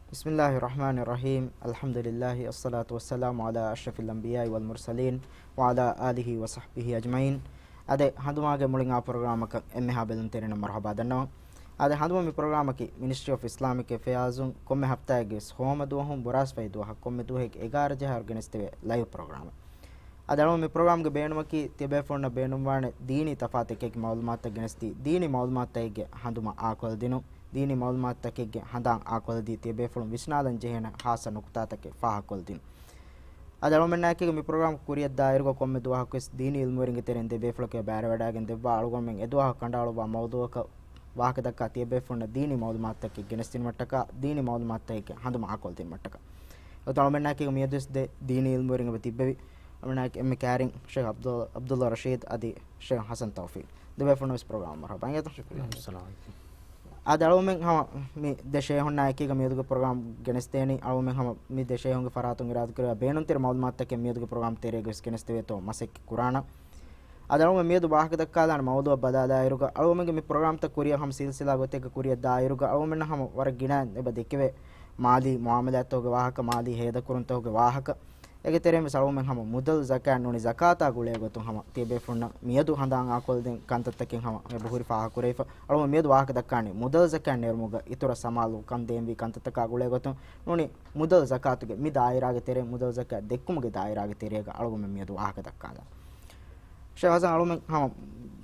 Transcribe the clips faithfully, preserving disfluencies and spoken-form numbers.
بسم الله الرحمن الرحيم. الحمد لله، الصلاة والسلام على أشرف الأنبياء والمرسلين، وعلى آله وصحبه أجمعين. އާދެ، ހަނދުމާގެ މުޅިން އާ ޕްރޮގްރާމަކަށް އެންމެހާ ބެލުންތެރިންނަށް މަރުޙަބާ ދަންނަވަން. އާދެ، ހަނދުމަ މި ޕްރޮގްރާމަކީ މިނިސްޓްރީ އޮފް އިސްލާމިކް އެފެއާޒުން ކޮންމެ ހަފްތާއެއްގެ ހޯމަ ދުވަހުން ބުރާސްފައި ދުވަހަށް ކޮންމެ ދުވަހެއްގެ އެގާރަ ޖަހާ އޮރްގަނައިޒް ދެވޭ ލައިވް ޕްރޮގްރާމެއް. އަދި އަޅުގަނޑު މި ޕްރޮގްރާމްގެ ބޭނުމަކީ ތިޔަބޭފުޅުންނަށް ބޭނުންވާނެ ދީނީ ތަފާތު އެކި އެކި މައުލޫމާތުތައް ގެނެސްދީ، ދީނީ މައުލޫމާތުތަކެއްގެ ހަނދުމަ އާކޮށްދިނުން، ދީނީ މައުލޫމާތުތަކެއްގެ ހަނދާން އާކޮށްދީ، ތިޔަބޭފުޅުން ވިސްނާލަން ޖެހޭނެ ހާއްސަ ނުކުތާތަކެއް ފާހަގަކޮށްދިނުން. އަދި އަޅުގަނޑުމެންނާއެކީގަ މި ޕްރޮގްރާމް ކުރިއަށް ދާއިރުގަ ކޮންމެ ދުވަހަކުވެސް ދީނީ އިލްމުވެރިންގެ ތެރެއިން ދެ ބޭފުޅަކު ބައިވެވަޑައިގެން ދެއްވާ އަޅުގަނޑުމެން އެ ދުވަހަށް ކަނޑައަޅުއްވާ މައުޟޫއަކަށް ވާހަކަ ދައްކާ ތިޔަބޭފުޅުންނަށް ދީނީ މައުލޫމާތުތަކެއް ގެނެސްދިނުމަށްޓަކާ، ދީނީ މައުލޫމާތުތަކެއްގެ ހަނދުމަ އާކޮށްދިނުމަށްޓަކާ. އެގޮތުން އަޅުމެންނާއެކީގަ މިއަދުވެސް ދެ ދީނީ އިލްމުވެރިން އެބަ ތިއްބެވި. އަޅުމެންނާއެކީ އެންމެ ކައިރިން ޝޭޚް އަބްދު-، އަބްދުﷲ ރަޝީދު އަދި ޝޭޚް ޙަސަން ތައުފީޤު. ދެ ބޭފުޅުންނަށް ވެސް ޕްރޮގްރާމަށް މަރުޙަބާ. އިނގޭތޯ؟ ޝުކުރިއްޔާ. އައްސަލާމު ޢަލައިކުމް. އާދެ، އަޅުމެން ހަމަ މި ދެ ޝޭޚުންނާ އެކީގަ މިއަދުގެ ޕްރޮގްރާމް ގެނެސްދޭނީ. އަޅުމެން ހަމަ މި ދެ ޝޭޚުންގެ ފަރާތުން އިރާދަކުރެއްވިޔާ ބޭނުންތެރި މައުލޫމާތުތަކެއް މިއަދުގެ ޕްރޮގްރާމް ތެރޭގަ ވެސް ގެނެސްދެވޭތޯ މަސައްކަތް ކުރާނަން. އަދި އަޅުގަނޑު މިއަދު ވާހަކަ ދައްކާލާނެ މައުޟޫއަށް ބަލާލާއިރުގަ، އަޅުގަނޑުމެން މި ޕްރޮގްރާމްތައް ކުރިއަށް ހަމަ ސިލްސިލާ ގޮތެއްގަ ކުރިއަށް ދާއިރުގަ، އަޅުގަނޑުމެންނަށް ހަމަ ވަރަށް ގިނަ އެބަ ދެކެވޭ މާލީ މުޢާމަލާތްތަކުގެ ވާހަކަ، މާލީ ހޭދަކުރުންތަކުގެ ވާހަކަ. އޭގެ ތެރެއިން ވެސް އަޅުގަނޑުމެން ހަމަ މުދަލު ޒަކާތް ނޫނީ ޒަކާތާ ގުޅޭ ގޮތުން ހަމަ ތިޔަބޭފުޅުންނަށް މިއަދު ހަނދާން އާކޮށްދޭން ކަންތައްތަކެއް ހަމަ އެބަހުރި ފާހަގަކުރެވިފަ. އަޅުގަނޑު މިއަދު ވާހަކަ ދައްކާނީ މުދަލު ޒަކާތް ނެރުމުގަ އިތުރަށް ސަމާލުކަން ދޭންވީ ކަންތައްތަކާ ގުޅޭ ގޮތުން. ނޫނީ މުދަލު ޒަކާތުގެ މި ދާއިރާގެ ތެރޭ، މުދަލު ޒަކާތް ދެއްކުމުގެ ދާއިރާގެ ތެރޭގަ އަޅުގަނޑުމެން މިއަދު ވާހަކަ ދައްކާލާނަން. ޝޭޚް ޙަސަން، އަޅުމެން ހަމަ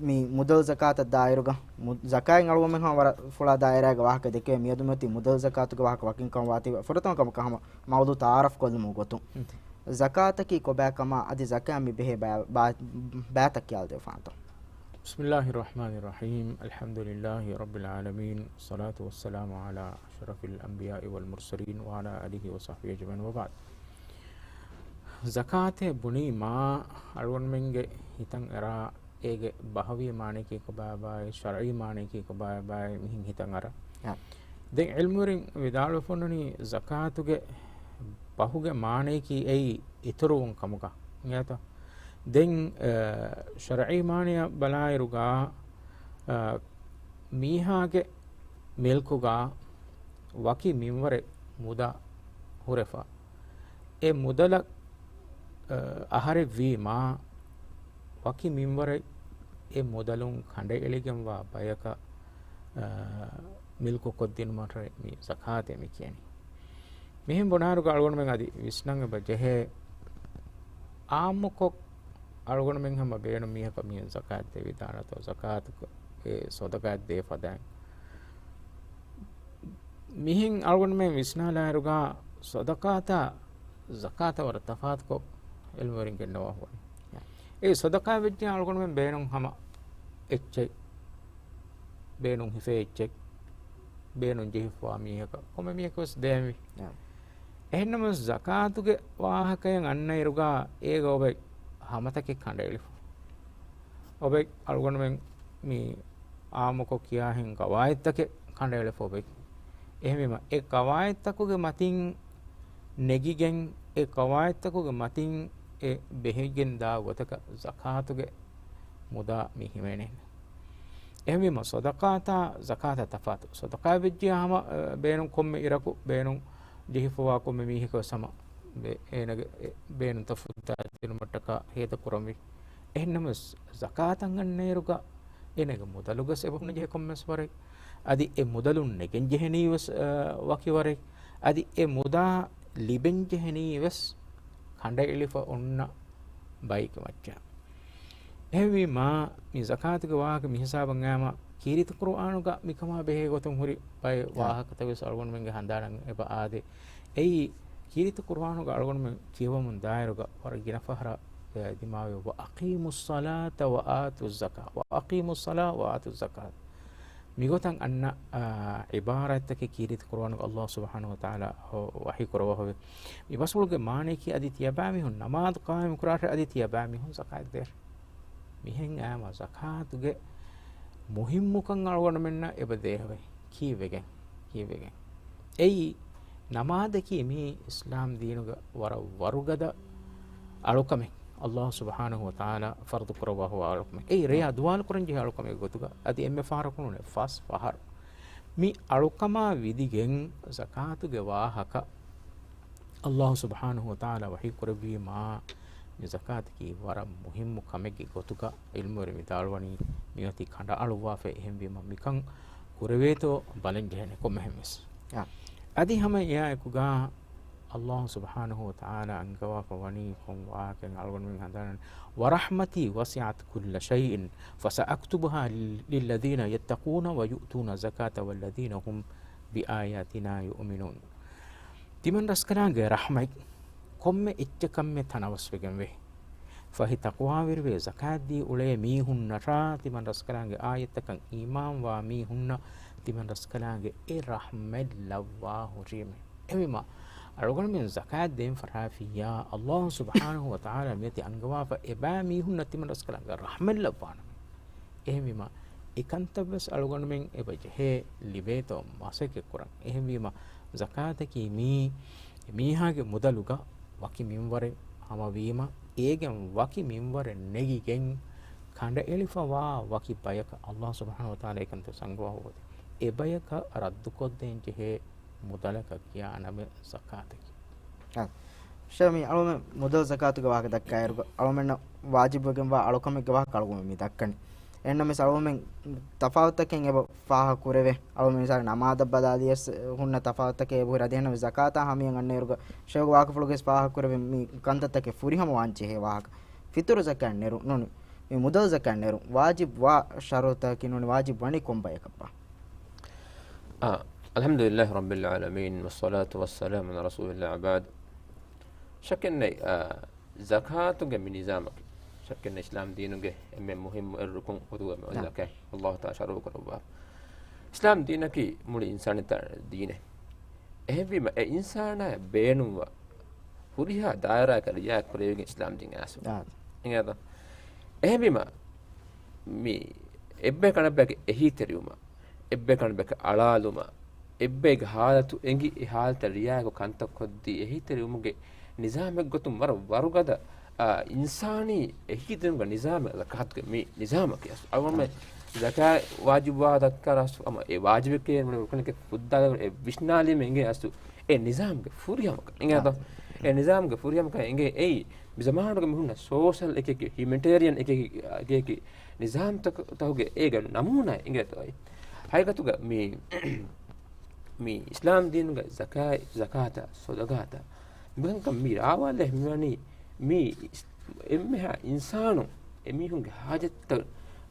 މި މުދަލު ޒަކާތަށް ދާއިރުގަ، މު-، ޒަކާތް އަޅުމެން ހަމަ ވަރަށް ފުޅާ ދާއިރާގެ ވާހަކަ ދެކެވޭ. މިއަދު މިއޮތީ މުދަލު ޒަކާތުގެ ވާހަކަ ވަކިން ކަމަށް ވާތީ، ފުރަތަމަ ކަމަކަށް ހަމަ މައުޟޫ ތަޢާރަފް ކޮށްލުމުގެ ގޮތުން. ޒަކާތަކީ ކޮބާ ކަމާ އަދި ޒަކާތް މި ބެހޭ ބައި-، ބާ-، ބާތައް ކިޔާލަދެވިފާނެތޯ؟ بسم الله الرحمن الرحيم. الحمد لله رب العالمين. والصلاة والسلام على أشرف الأنبياء والمرسلين وعلى آله وصحبه أجمعين وبعد. ޒަކާތޭ ބުނީމާ، އަޅުގަނޑުމެންގެ ހިތަށް އެރާ، އޭގެ ބަހަވީ މާނަޔަކީ ކޮބާބާއޭ، ޝަރްޢީ މާނަޔަކީ ކޮބާބާއޭ، މިހެން ހިތަށް އަރާ. އާ. ދެން ޢިލްމުވެރިން ވިދާޅުވެފަ އޮންނަނީ ޒަކާތުގެ ބަހުގެ މާނަޔަކީ އެއީ އިތުރުވުން ކަމުގަ. އިނގޭތޯ؟ ދެން، އަ، ޝަރްޢީ މާނަޔަށް ބަލާއިރުގަ، އަ، މީހާގެ މިލްކުގަ ވަކި މިންވަރެއް މުދާ ހުރެފަ، އެ މުދަލަށް، އަ، އަހަރެއް ވީމާ، ވަކި މިންވަރެއް އެ މުދަލުން ކަނޑައެޅިގެންވާ ބަޔަކަށް، އަ، މިލްކު ކޮށްދިނުމަށްޓަކައި މި ޒަކާތޭ މި ކިޔަނީ. މިހެން ބުނާއިރުގަ އަޅުގަނޑުމެން އަދި ވިސްނަން އެބަ ޖެހޭ، އާއްމުކޮށް އަޅުގަނޑުމެން ހަމަ ބޭނުން މީހަކަށް މިހެން ޒަކާތް ދެވިދާނެތޯ، ޒަކާތު އެ ސޮދަގާތް ދޭ ފަދައިން. މިހެން އަޅުގަނޑުމެން ވިސްނާލާއިރުގަ ސޮދަޤާތާ ޒަކާތަށް ވަރަށް ތަފާތުކޮށް އިލްމުވެރިން ގެންނަވާ ހުވަނީ. އެ ސޮދަޤާތް ވެއްޖެ އަޅުގަނޑުމެން ބޭނުން ހަމަ އެއްޗެއް، ބޭނުން ހިފޭ އެއްޗެއް، ބޭނުން ޖެހިފަވާ މީހަކަށް، ކޮންމެ މީހަކަށް ވެސް ދޭންވީ. އެހެންނަމަވެސް ޒަކާތުގެ ވާހަކައެއް އަންނައިރުގަ އޭގަ އޮބެ ހަމަތަކެއް ކަނޑައެޅިފަ. އޮބެ އަޅުގަނޑުމެން މި އާއްމުކޮށް ކިޔާހެން ގަވާއިދުތަކެއް ކަނޑައެޅިފަ އޮބެ. އެހެންވީމަ، އެ ގަވާއިދުތަކުގެ މަތިން ނެގިގެން، އެ ގަވާއިދުތަކުގެ މަތިން އެ ބެހިގެން ދާ ގޮތަކަށް ޒަކާތުގެ މުދާ މި ހިމެނޭނެ. އެހެންވީމަ، ސޮދަޤާތާ ޒަކާތާ ތަފާތު. ސޮދަޤާތް ވެއްޖެ ހަމަ، އަ، ބޭނުން ކޮންމެ އިރަކު ބޭނުން ޖެހިފަވާ ކޮންމެ މީހަކަށް ވެސް ހަމަ ބޭ-، އޭނަގެ އެ ބޭނުންތައް ފުއްދާދިނުމަށްޓަކާ ހޭދަކުރަންވީ. އެހެންނަމަވެސް، ޒަކާތަށް އަންނައިރުގަ އޭނަގެ މުދަލުގަސް އެބަހުންނަ ޖެހޭ ކޮންމެސް ވަރެއް، އަދި އެ މުދަލުން ނެގެން ޖެހެނީވެސް، އަ، ވަކި ވަރެއް، އަދި އެ މުދާ ލިބެން ޖެހެނީވެސް ކަނޑައެޅިފަ އޮންނަ ބައެއްގެ މައްޗަށް. އެހެންވީމާ، މި ޒަކާތުގެ ވާހަކަ މި ހިސާބަށް އައީމަ، ކީރިތި ޤުރުއާނުގަ މިކަމާ ބެހޭ ގޮތުން ހުރި ބައެއް އާ. ވާހަކަތައް ވެސް އަޅުގަނޑުމެންގެ ހަނދާނަށް އެބަ އާދޭ. އެއީ، ކީރިތި ޤުރުއާނުގަ އަޅުގަނޑުމެން ކިޔަވަމުން ދާއިރުގަ ވަރަށް ގިނަ ފަހަރަށް ދިމާވި، "وأقيموا الصلاة وآتوا الزكاة، وأقيموا الصلاة وآتوا الزكاة." މިގޮތަށް އަންނަ، އާ، ޢިބާރާތްތަކެއް ކީރިތި ޤުރުއާނުގަ ﷲ ސުބްޙާނަހޫ ވަތަޢާލާ ވަޙީ ކުރައްވާފަވޭ. މި ބަސްފުޅުގެ މާނަޔަކީ އަދި ތިޔަބައިމީހުން ނަމާދު ޤާއިމު ކުރާށޭ، އަދި ތިޔަބައިމީހުން ޒަކާތް ދޭށޭ. މިހެން އައީމަ ޒަކާތުގެ މުހިއްމުކަން އަޅުގަނޑުމެންނަށް އެބަ ދޭހަވޭ. ކީއްވެގެން؟ ކީއްވެގެން؟ އެއީ، ނަމާދަކީ މީ އިސްލާމް ދީނުގެ ވަރަށް ވަރުގަދަ އަޅުކަމެއް. ﷲ ސުބްޙާނަހޫ ވަތަޢާލާ ފަރުޟު ކުރައްވާފަވާ އަޅުކަމެއް. އެއީ ރެޔާ ދުވާލު ކުރަން ޖެހޭ އަޅުކަމެއްގެ ގޮތުގަ. އަދި އެންމެ ފަހަރަކު ނޫނޭ، ފަސް ފަހަރު. މި އަޅުކަމާ ވިދިގެން ޒަކާތުގެ ވާހަކަ ﷲ ސުބްޙާނަހޫ ވަތަޢާލާ ވަޙީ ކުރެއްވީމާ، މި ޒަކާތަކީ ވަރަށް މުހިއްމު ކަމެއްގެ ގޮތުގަ ޢިލްމުވެރިން ވިދާޅުވަނީ މިއޮތީ ކަނޑައަޅުއްވާފައި. އެހެންވީމަ މިކަން ކުރެވޭތޯ ބަލަން ޖެހޭނެ ކޮންމެހެން ވެސް. އާ. އަދި ހަމަ އެއާއެކުގަ ﷲ ސުބްޙާނަހޫ ވަތަޢާލާ އަންގަވާފަ ވަނީ ކޮން ވާހަކައެއް އަޅުގަނޑުމެން ހަނދާން، ވަރަޙްމަތީ ވަސިޢަތް ކުއްލަ ޝައިއިން ފަސައަކްތުބުހާ ލިއްލަޛީނަ ޔައްތަޤޫނަ ވަޔުއުތޫނަ ޒަކާތަ ވައްލަޛީނަ ހުމް ބިއާޔާތިނާ ޔުއުމިނޫން. ތިމަން ރަސްކަލާނގެ ރަޙްމަތް ކޮންމެ އެއްޗަކަށްމެ ތަނަވަސްވެގެންވޭ. ފަހެ ތަޤްވާވެރިވެ ޒަކާތްދީ އުޅޭ މީހުންނަށާ ތިމަން ރަސްކަލާނގެ އާޔަތްތަކަށް އީމާންވާ މީހުންނަށް ތިމަން ރަސްކަލާނގެ އެ ރަޙްމަތް ލައްވާ ހުރީމޭ. އެހެންވީމަ، އަޅުގަނޑުމެން ޒަކާތް ދޭން ފަށާފިއްޔާ، ﷲ ސުބްޙާނަހޫ ވަތަޢާލާ މިއޮތީ އަންގަވާފަ އެބައިމީހުންނަށް ތިމަން ރަސްކަލާނގެ ރަޙްމަތް ލައްވާނަމޭ. އެހެންވީމަ، އެކަންތައްވެސް އަޅުގަނޑުމެން އެބަ ޖެހޭ ލިބޭތޯ މަސައްކަތް ކުރަން. އެހެންވީމަ، ޒަކާތަކީ މީ މީހާގެ މުދަލުގަ ވަކި މިންވަރެއް ހަމަވީމަ، އޭގެން ވަކި މިންވަރެއް ނެގިގެން ކަނޑައެޅިފަވާ ވަކި ބަޔަކަށް ﷲ ސުބްޙާނަހޫ ވަތަޢާލާ އެކަންތައް އަންގަވާފަ އޮތީ. އެ ބަޔަކަށް ރައްދުކޮށްދޭން ޖެހޭ މުދަލަކަށް ކިޔާ ނަމެއް ޒަކާތަކީ. އާ. ޝޭޚް، މި އަޅުމެން މުދަލު ޒަކާތުގެ ވާހަކަ ދައްކާއިރު، އަޅުމެންނަށް ވާޖިބުވެގެންވާ އަޅުކަމެއްގެ ވާހަކަ އަޅުގަނޑު މި ދައްކަނީ. އެހެންނަމަވެސް އަޅުމެން ތަފާތުތަކެއް އެބަ ފާހަގަ ކުރެވޭ. އަޅުމެން މިސާލަށް ނަމާދަށް ބަލާލިޔަސް ހުންނަ ތަފާތުތަކެއް އެބަހުރި. އަދި އެހެންނަމަވެސް ޒަކާތާ ހަމަޔަށް އަންނައިރުގަ ޝޭޚްގެ ވާހަކަފުޅުގައި ފާހަގަ ކުރެވޭ މި ކަންތައްތަކެއް ފުރިހަމަ ވާން ޖެހޭ ވާހަކަ. ފިތުރު ޒަކާތް ނެރުން ނޫނީ. މި މުދަލު ޒަކާތް ނެރުން ވާޖިބު ވާ ޝަރުޠުތަކަކީ ނޫނީ ވާޖިބު ވަނީ ކޮން ބަޔަކަށްބާ؟ އާ، الحمد لله رب العالمين، والصلاة والسلام على رسول الله، وبعد. ޝައްކެއް ނެތް، އާ، ޒަކާތުގެ މި ނިޒާމަކީ، ޝައްކެއް ނެތް އިސްލާމް ދީނުގެ އެންމެ މުހިއްމު އެއް ރުކުން ވުޟޫއެއް ނާ. ޒަކާތް ﷲ ތަޢާލާ ޝަރުޢު ކުރައްވާ. އިސްލާމް ދީނަކީ މުޅި އިންސާނިއްޔަތާ ދީނެއް. އެހެންވީމަ، އެ އިންސާނާއަށް ބޭނުންވާ ހުރިހާ ދާއިރާއަކަށް ރިޢާޔަތް ކުރެވިގެން އިސްލާމް ދީން އައިސްފަ. އާ. އިނގޭތަ؟ އެހެންވީމަ، މި އެއްބަޔަކު އަނެއްބަޔަކަށް އެހީތެރިވުމަށް، އެއްބަޔަކު އަނެއްބަޔަކަށް އަޅާލުމަށް، އެއްބައެއްގެ ހާލަތު އެނގި، އެ ހާލަތަށް ރިޢާޔަތްކޮށް ކަންތައް ކޮށްދީ އެހީތެރިވުމުގެ ނިޒާމެއްގޮތުން ވަރަށް ވަރުގަދަ، އާ، އިންސާނީ އެހީތެރިވުމުގެ ނިޒާމެއް ޒަކާތުގެ މި ނިޒާމަކީ. އަސް އަޅުގަނޑުމެން ޒަކާތް ވާޖިބުވާ ދައްކާ ރަސް އަމަ އެ ވާޖިބެކޭ ރުކުނެކޭ ފުއްދާލަ އެ ވިސްނާލީމަ އެނގޭ އަސް އެ ނިޒާމްގެ ފުރިހަމަކަން. އިނގޭތަ؟ އާ. އެ ނިޒާމްގެ ފުރިހަމަކަން އެނގޭ އެއީ މި ޒަމާނުގެ މި ހުންނަ ސޯޝަލް އެކެކޭ، ހިއުމެނިޓޭރިއަން އެކެކޭ، އެކެކޭ ނިޒާމްތަކުގެ އޭގެ ނަމޫނާ އިނގޭތޯ. ހަގީގަތުގަ މި، މި އިސްލާމް ދީނުގަ ޒަކާތް، ޒަކާތަށް، ޞަދަޤާތަށް މިކަންކަން މި ރާވާލެ މިވަނީ މި އިސް-، އެންމެހާ އިންސާނުން އެމީހުންގެ ހާޖަތްތައް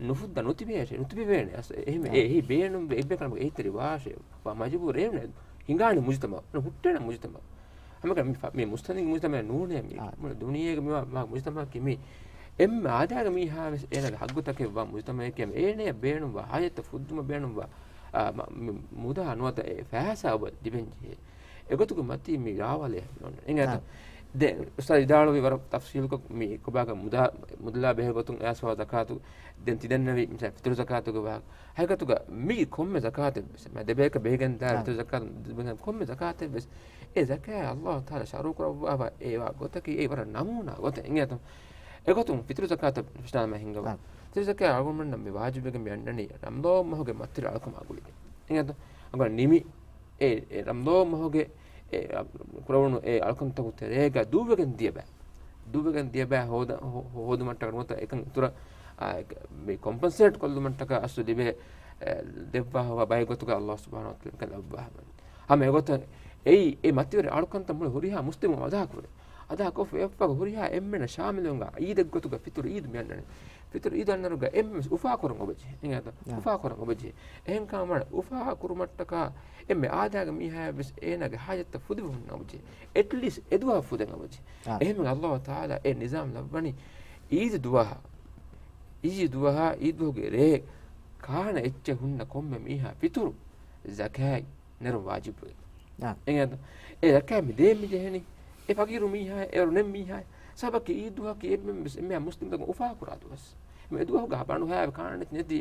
ނުފުއްދާ ނުތިބޭށޭ، ނުތިބެވޭނެ. އަސް އެހެން އެ އެހީ ބޭނުންވެ އެއްބަޔަކަށް އެހީތެރިވާށޭ، ވާ މަޖުބޫރު އެވެނެ ހިނގާނެ މުޖުތަމަޢު، ހުއްޓޭނެ މުޖުތަމަޢު. ހަމަކަށް މި ފަ-، މި މުސްތަނދިން މުޖުތަމަޢެއް ނޫނޭ މި. އާ. މުޅި ދުނިޔޭގެ މިވާ، މާ މުޖުތަމަޢަކީ މި އެންމެ އާދައިގެ މީހާވެސް އޭނާގެ ހައްގުތަކެއްވާ މުޖުތަމަޢެކޭ. އޭނަޔަށް ބޭނުންވާ ހާޖަތްތައް ފުއްދުމަށް ބޭނުންވާ، އާ، މަ-، މި މުދާ ނުވަތަ އެ ފައިސާ އެބަ ލިބެންޖެހޭ. އެގޮތުގެ މަތީ މި ރާވާލެ ނޫން. އިނގޭތަ؟ އާ. ދެ-، އުސްތާޛު ވިދާޅުވި ވަރަށް ތަފްސީލުކޮށް މި ކޮބާގަ މުދާ، މުދަލާ ބެހޭ ގޮތުން އެއާސްވާ ޒަކާތު ދެން ތި ދެންނެވި މިސާ ފިތުރު ޒަކާތުގެ ވާހަކަ. ހަގީގަތުގަ މީ ކޮންމެ ޒަކާތެއްވެސް، މަ ދެބޭކަށް ބެހިގެން ދާ އާ. ފިތުރު ޒަކާތު ދެބޭކަށް ކޮންމެ ޒަކާތެއްވެސް، އެ ޒަކާތް ﷲ ތަޢާލާ ޝަރުޢު ކުރައްވާފަ އެވާ ގޮތަކީ އެ ވަރަށް ނަމޫނާ ގޮތެއް. އިނގޭތަ؟ އެގޮތުން ފިތުރު ޒަކާތަށް ފިށާމަ ހިންގަވާ. ފިތުރު ޒަކާތް އަޅުގަނޑުމެންނަށް މި ވާޖިބުވެގެން މި އަންނަނީ ރަމަޟާން މަހުގެ މަތިވެރި އަޅުކަމާ ގުޅިގެން. އިނގޭތަ؟ އަޅުގަނޑު ނިމި އެ، އެ ރަމަޟާން މަހުގެ އެ، އަ، ކުރެވުނު އެ އަޅުކަންތަކުގެ ތެރޭގަ ދުވެގެން ދިޔަ ބައި، ދުވެގެން ދިޔަ ބައި ހޯދަ-، ހޯ-، ހޯދުމަށްޓަކަ ނުވަތަ އެކަން އިތުރަށް، އާ، މި ކޮމްޕަންސޭޓް ކޮށްލުމަށްޓަކަ އަސްލު ލިބޭ، އެ، ދެއްވާ ހޮވާ ބައެއް ގޮތުގަ ﷲ ސުބްޙާނަހޫ ވަތަޢާލާ ކަން ލައްވާ ހަމަ. ހަމަ އެގޮތަށް އެއީ އެ މަތިވެރި އަޅުކަންތައް މުޅި ހުރިހާ މުސްލިމުން އަދާކުރޭ. އަދާކޮށްފަ އެއަށްފަހު ހުރިހާ އެންމެންނަށް ޝާމިލުވުމަށް އީދެއްގޮތުގަ ފިތުރު އީދު މި އަންނަނީ. ފިތުރު އީދު އަންނައިރުގަ އެންމެ އުފާކުރަން އޮބަޖެހޭ. އިނގޭތަ؟ އާ. އުފާކުރަން އޮބަޖެހޭ. އެހެންކަމާ އުފާކުރުމަށްޓަކާ އެންމެ އާދައިގެ މީހާޔަށްވެސް އޭނާގެ ހާޖަތްތައް ފުދިފަ ހުންނަން އޮބަޖެހޭ. އެޓްލީސްޓް އެދުވަހަށް ފުދެން އޮބަޖެހޭ. އާ. އެހެންމެ ﷲ ތަޢާލާ އެ ނިޒާމް ލައްވަނީ އީދު ދުވަހަށް، އީދު ދުވަހާ އީދު ދުވަހުގެ ރޭ ކާނަ އެއްޗެއް ހުންނަ ކޮންމެ މީހާ ފިތުރު ޒަކާތް ނެރުން ވާޖިބުވޭ. އާ. އެނގޭތަ؟ އެ ޒަކާތް މި ދޭން މި ޖެހެނީ އެ ފަގީރު މީހާ، އެ އަރު ނެތް މީހާ. ސަބަބަކީ އީދު ދުވަހަކީ އެންމެ މީހާ މުސްލިމްތަކުން އުފާކުރާ ދުވަސް. އެ ދުވަހުގަ ބަނޑުހައި ކާނެ ނެތި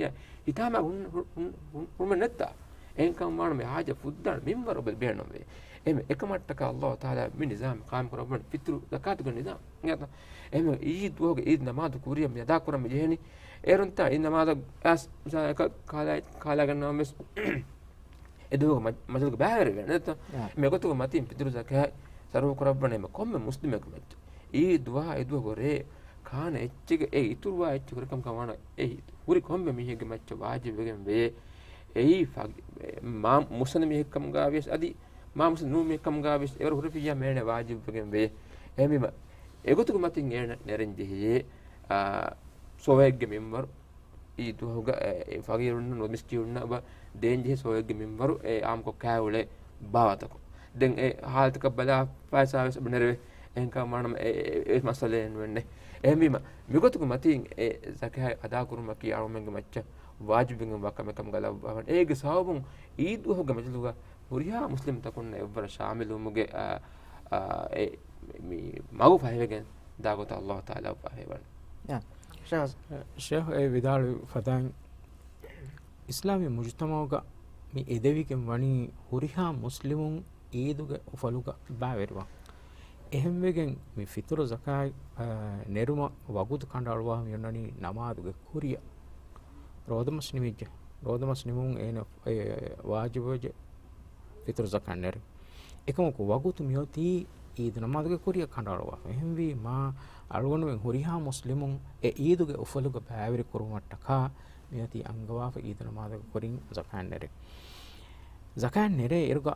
ހިތާމަ ހުން-، ހުން-، ހުން-، ހުން-، ހުން-، ހުންނަން ނެތްތާ. އެހެންކަމުން ވާނަމަ ހާޖަ ފުއްދާން މިންވަރު ބެ-، ބޭނުންވޭ. އެހެން އެކަމަށްޓަކާ ﷲ ތަޢާލާ މި ނިޒާމް ޤާއިމް ކުރައްވަން ފިތުރު ޒަކާތުގެ ނިޒާމް. އެހެން އީދު ދުވަހުގެ އީދު ނަމާދު ކުރިއަށް މި އަދާ ކުރަން މި ޖެހެނީ. އޭރުންތާ އީދު ނަމާދަށް އައިސް މިސާލަކަށް ކާލާ-، ކާލާގަންނަވަން ވެސް އެ ދުވަހުގެ މަ-، މަޖަލުގެ ބައިވެރިވެ ނެތަ؟ އާ. މިގޮތުގެ މަތިން ފިތުރު ޒަކާތް ސަރުފު ކުރައްވަނީ ކޮންމެ މުސްލިމެކު މައްޗަށް. އީދު ދުވަހާ އެ ދުވަހުގެ ރޭ ކާނެ އެއްޗެއްގެ އެ އިތުރުވާ އެއްޗެއް ކުރިކަމަކަށް ވާނަ އެ ހުރި ކޮންމެ މީހެއްގެ މައްޗަށް ވާޖިބުވެގެން ވޭ. އެއީ ފަ-، މާ މުސަންނަ މީހެއްކަމުގަ ވިޔަސް އަދި މާ މުސަންނަ ނޫން މީހެއްކަމުގަ ވިޔަސް އެވަރު ހުރެފިއްޔާ މޭނެ ވާޖިބުވެގެން ވޭ. އެހެންވީމަ އެގޮތުގެ މަތިން އޭނަ ނެރެން ޖެހެޔޭ، އާ، ސޯވައެއްގެ މިންވަރު އީދު ދުވަހުގަ، އެ، އެ، ފަގީރުންނަށް ނުވަތަ މިސްކީނުންނަށް އެބަ ދޭން ޖެހޭ ސޯވައެއްގެ މިންވަރު އެ އާއްމުކޮށް ކާ އުޅޭ ބާވަތަކުން. ދެން އެ ހާލަތަކަށް ބަލާފައިސާ ވެސް އެބަ ނެރެވޭ. އެހެންކަމުން ވާނަމަ އެ، އެ، އެ، އެ މައްސަލައެއް ނުވެންނެ. އެހެންވީމަ މިގޮތުގެ މަތީން އެ ޒަކާތް އަދާކުރުމަކީ އަޅުގަނޑުމެންގެ މައްޗަށް ވާޖިބުވެގެންވާ ކަމެއް ކަމުގަ ލައްވާފަ. އޭގެ ސަބަބުން އީދު ދުވަހުގެ މަޖިލިހުގަ ހުރިހާ މުސްލިމްތަކުންނަށް އެއްވަރަށް ޝާމިލުވުމުގެ، އާ، އާ، އެ، މި މަގު ފަހިވެގެން ދާ ގޮތަށް ﷲ ތަޢާލާ ފަހިވަން. ޔާ. ޝޭޚް. ޝޭޚް އެ ވިދާޅުވި ފަދައިން، އިސްލާމީ މުޖުތަމަޢުގަ މި އެދެވިގެން ވަނީ ހުރިހާ މުސްލިމުން އީދުގެ އުފަލުގަ ބައިވެރިވާން. އެހެންވެގެން މި ފިތުރު ޒަކާތް، އާ، ނެރުމަށް ވަގުތު ކަނޑައަޅުވާ މި އޮންނަނީ ނަމާދުގެ ކުރިއަށް. ރޯދަމަސް ނިމިއްޖެ. ރޯދަމަސް ނިމުމުން އޭނަ، އެ، ވާޖިބުވެއްޖެ ފިތުރު ޒަކާތް ނެރެން. އެކަމަކު ވަގުތު މިއޮތީ އީދު ނަމާދުގެ ކުރިއަށް ކަނޑައަޅުވާފަ. އެހެންވީމާ، އަޅުގަނޑުމެން ހުރިހާ މުސްލިމުން އެ އީދުގެ އުފަލުގަ ބައިވެރި ކުރުމަށްޓަކާ މިއޮތީ އަންގަވާފަ އީދު ނަމާދުގެ ކުރިން ޒަކާތް ނެރެން. ޒަކާތް ނެރޭ އިރުގަ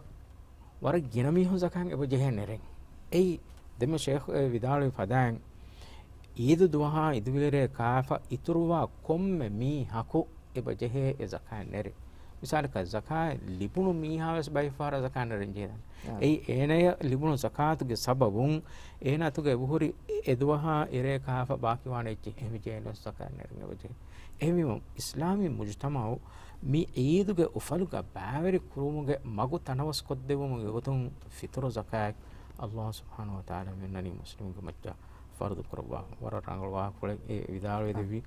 ވަރަށް ގިނަ މީހުން ޒަކާތް އެބަ ޖެހޭ ނެރެން. އެއީ ދެންމެ ޝޭޚް އެ ވިދާޅުވި ފަދައިން، އީދު ދުވަހާ އިދުވޭރޭ ކާފަ އިތުރުވާ ކޮންމެ މީހަކު އެބަ ޖެހޭ އެ ޒަކާތް ނެރެން. މިސާލަކަށް، ޒަކާތް ލިބުނު މީހާ ވެސް ބައެއް ފަހަރަށް ޒަކާތް ނެރެން ޖެހޭ. އާ. އެއީ އޭނަޔަށް ލިބުނު ޒަކާތުގެ ސަބަބުން އޭނަ އަތުގަ އެބަހުރި އެ ދުވަހާ އެރޭ ކާފަ ބާކީވާނެ އެއްޗެއް އެހެންވެއްޖެ އޭނަ ވެސް ޒަކާތް ނެރެން އެބަ ޖެހޭ. އެހެންވީމަ، އިސްލާމީ މުޖުތަމަޢު މި އީދުގެ އުފަލުގަ ބައިވެރި ކުރުވުމުގެ މަގު ތަނަވަސްކޮށްދެއްވުމުގެ ގޮތުން ފިތުރު ޒަކާތް ﷲ ސުބްޙާނަހޫ ވަތަޢާލާ މިއޮންނަނީ މުސްލިމުންގެ މައްޗަށް ފަރުޟު ކުރައްވާ ވަރަށް ރަނގަޅު ވާހަކަފުޅެއް އެ ވިދާޅުވެދެއްވީ.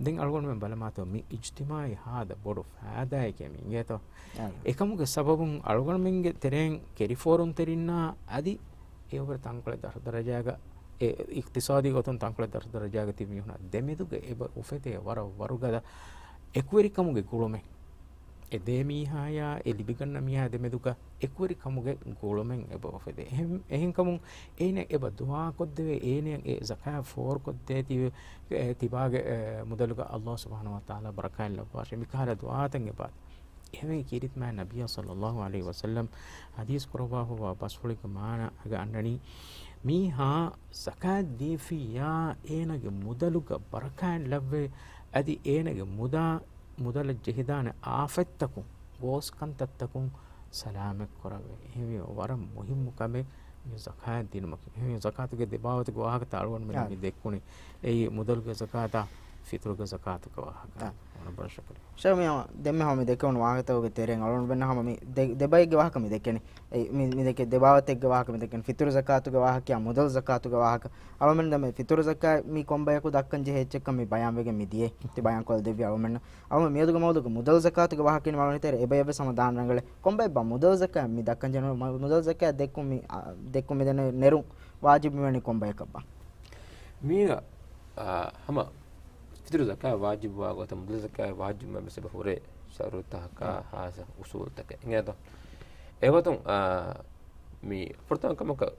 ދެން އަޅުގަނޑުމެން ބަލަމާތޯ މި އިޖްތިމާޢީ ހާދަ ބޮޑު ފައިދާއެކޭ މި އިނގޭތޯ. އާ. އެކަމުގެ ސަބަބުން އަޅުގަނޑުމެންގެ ތެރެއިން ކެރިފޯރުންތެރިންނާ އަދި އެއަށްވުރެ ތަންކޮޅެއް ދަށު ދަރަޖާގަ އެ އިޤްތިޞާދީ ގޮތުން ތަންކޮޅެއް ދަށު ދަރަޖާގަ ތިބި މީހުނާ ދެމެދުގަ އެބަ އުފެދޭ ވަރަށް ވަރުގަދަ އެކުވެރިކަމުގެ ގުޅުމެއް. އެ ދޭ މީހާޔާ އެ ލިބިގަންނަ މީހާ ދެމެދުގަ އެކުވެރިކަމުގެ ގުޅުމެއް އެބަ އުފެދޭ. އެހެން، އެހެންކަމުން އޭނަ އެބަ ދުޢާކޮށްދެވޭ، އޭނަ އެ ޒަކާތް ފޯރުކޮށްދޭތީ، އެ، ތިބާގެ، އެ، މުދަލުގަ ﷲ ސުބްޙާނަހޫ ވަތަޢާލާ ބަރަކާތް ލައްވާށޭ. މިކަހަލަ ދުޢާތައް އެބަ އެހެންވެ ކީރިތި މާތް ނަބިއްޔާ ޞައްލައްލާހު ޢަލައިހި ވަސައްލަމް ޙަދީޘް ކުރައްވާފައިވާ ބަސްފުޅެއްގެ މާނައަށް އަންނަނީ، މީހާ ޒަކާތް ދީފިއްޔާ އޭނަގެ މުދަލުގަ ބަރަކާތް ލައްވޭ، އަދި އޭނަގެ މުދާ، މުދަލަށް ޖެހިދާނެ އާފަތްތަކުން، ގޯސް ކަންތައްތަކުން ސަލާމަތް ކުރެވޭ. އެހެންވީމަ ވަރަށް މުހިއްމު ކަމެއް މި ޒަކާތް ދިނުމަކީ. އެހެންވީމަ ޒަކާތުގެ ދެބާވަތުގެ ވާހަކަތައް އަޅުގަނޑުމެން އާ. މި ދެއްކުނީ. އެއީ މުދަލުގެ ޒަކާތާ، ފިތުރުގެ ޒަކާތުގެ ވާހަކަ. އާ. ވަރަށް ބޮޑަށް ޝުކުރިއްޔާ. ޝޭޚް މި ހަމަ ދެންމެ ހަމަ މި ދެއްކެވުނު ވާހަކަތަކުގެ ތެރެއިން އަޅުގަނޑުމެންނަށް ހަމަ މި ދެ-، ދެބައެއްގެ ވާހަކަ މި ދެއްކެނީ. އެ، މި، މި ދެއްކެ ދެބާވަތެއްގެ ވާހަކަ މި ދެއްކެނީ. ފިތުރު ޒަކާތުގެ ވާހަކަ، މުދަލު ޒަކާތުގެ ވާހަކަ. އަޅުގަނޑުމެން ދެންމެ ފިތުރު ޒަކާތް މި ކޮންބަޔަކު ދައްކަން ޖެހޭ އެއްޗެއްކަން މި ބަޔާންވެގެން މި ދިޔަ. ތި ބަޔާން ކޮށްދެއްވި އަޅުގަނޑުމެންނަށް. އަޅުގަނޑު މިއަދުގެ މައުޟޫޢުގެ މުދަލު ޒަކާތުގެ ވާހަކަ މި އަޅުގަނޑު ތެރޭ އެބަޔަށްވެސް ހަމަ ދާން ރަނގަޅޭ. ކޮންބައެއްބާ މުދަލު ޒަކާތް މި ދައްކަން ޖެހޭ ނު-، މު-، މުދަލު ޒަކާތް ދެއްކުން މި، އާ، ދެއްކުން މި ދެން ނެރުން ވާޖިބު ވަނީ ކޮންބަޔަކަށްބާ؟ މީގަ، އާ، ހަމަ ފިތުރު ޒަކާތް ވާޖިބުވާ ގޮތަށް މުދަލު ޒަކާތް ވާޖިބުވުމަށް ވެސް އެބަ ހުރޭ ޝަރުޠުތަކާ އެ. ހާއްސަ އުޞޫލުތަކެއް. އިނގޭތޯ؟ އެގޮތުން، އާ، މި ފުރަތަމަ ކަމަކަށް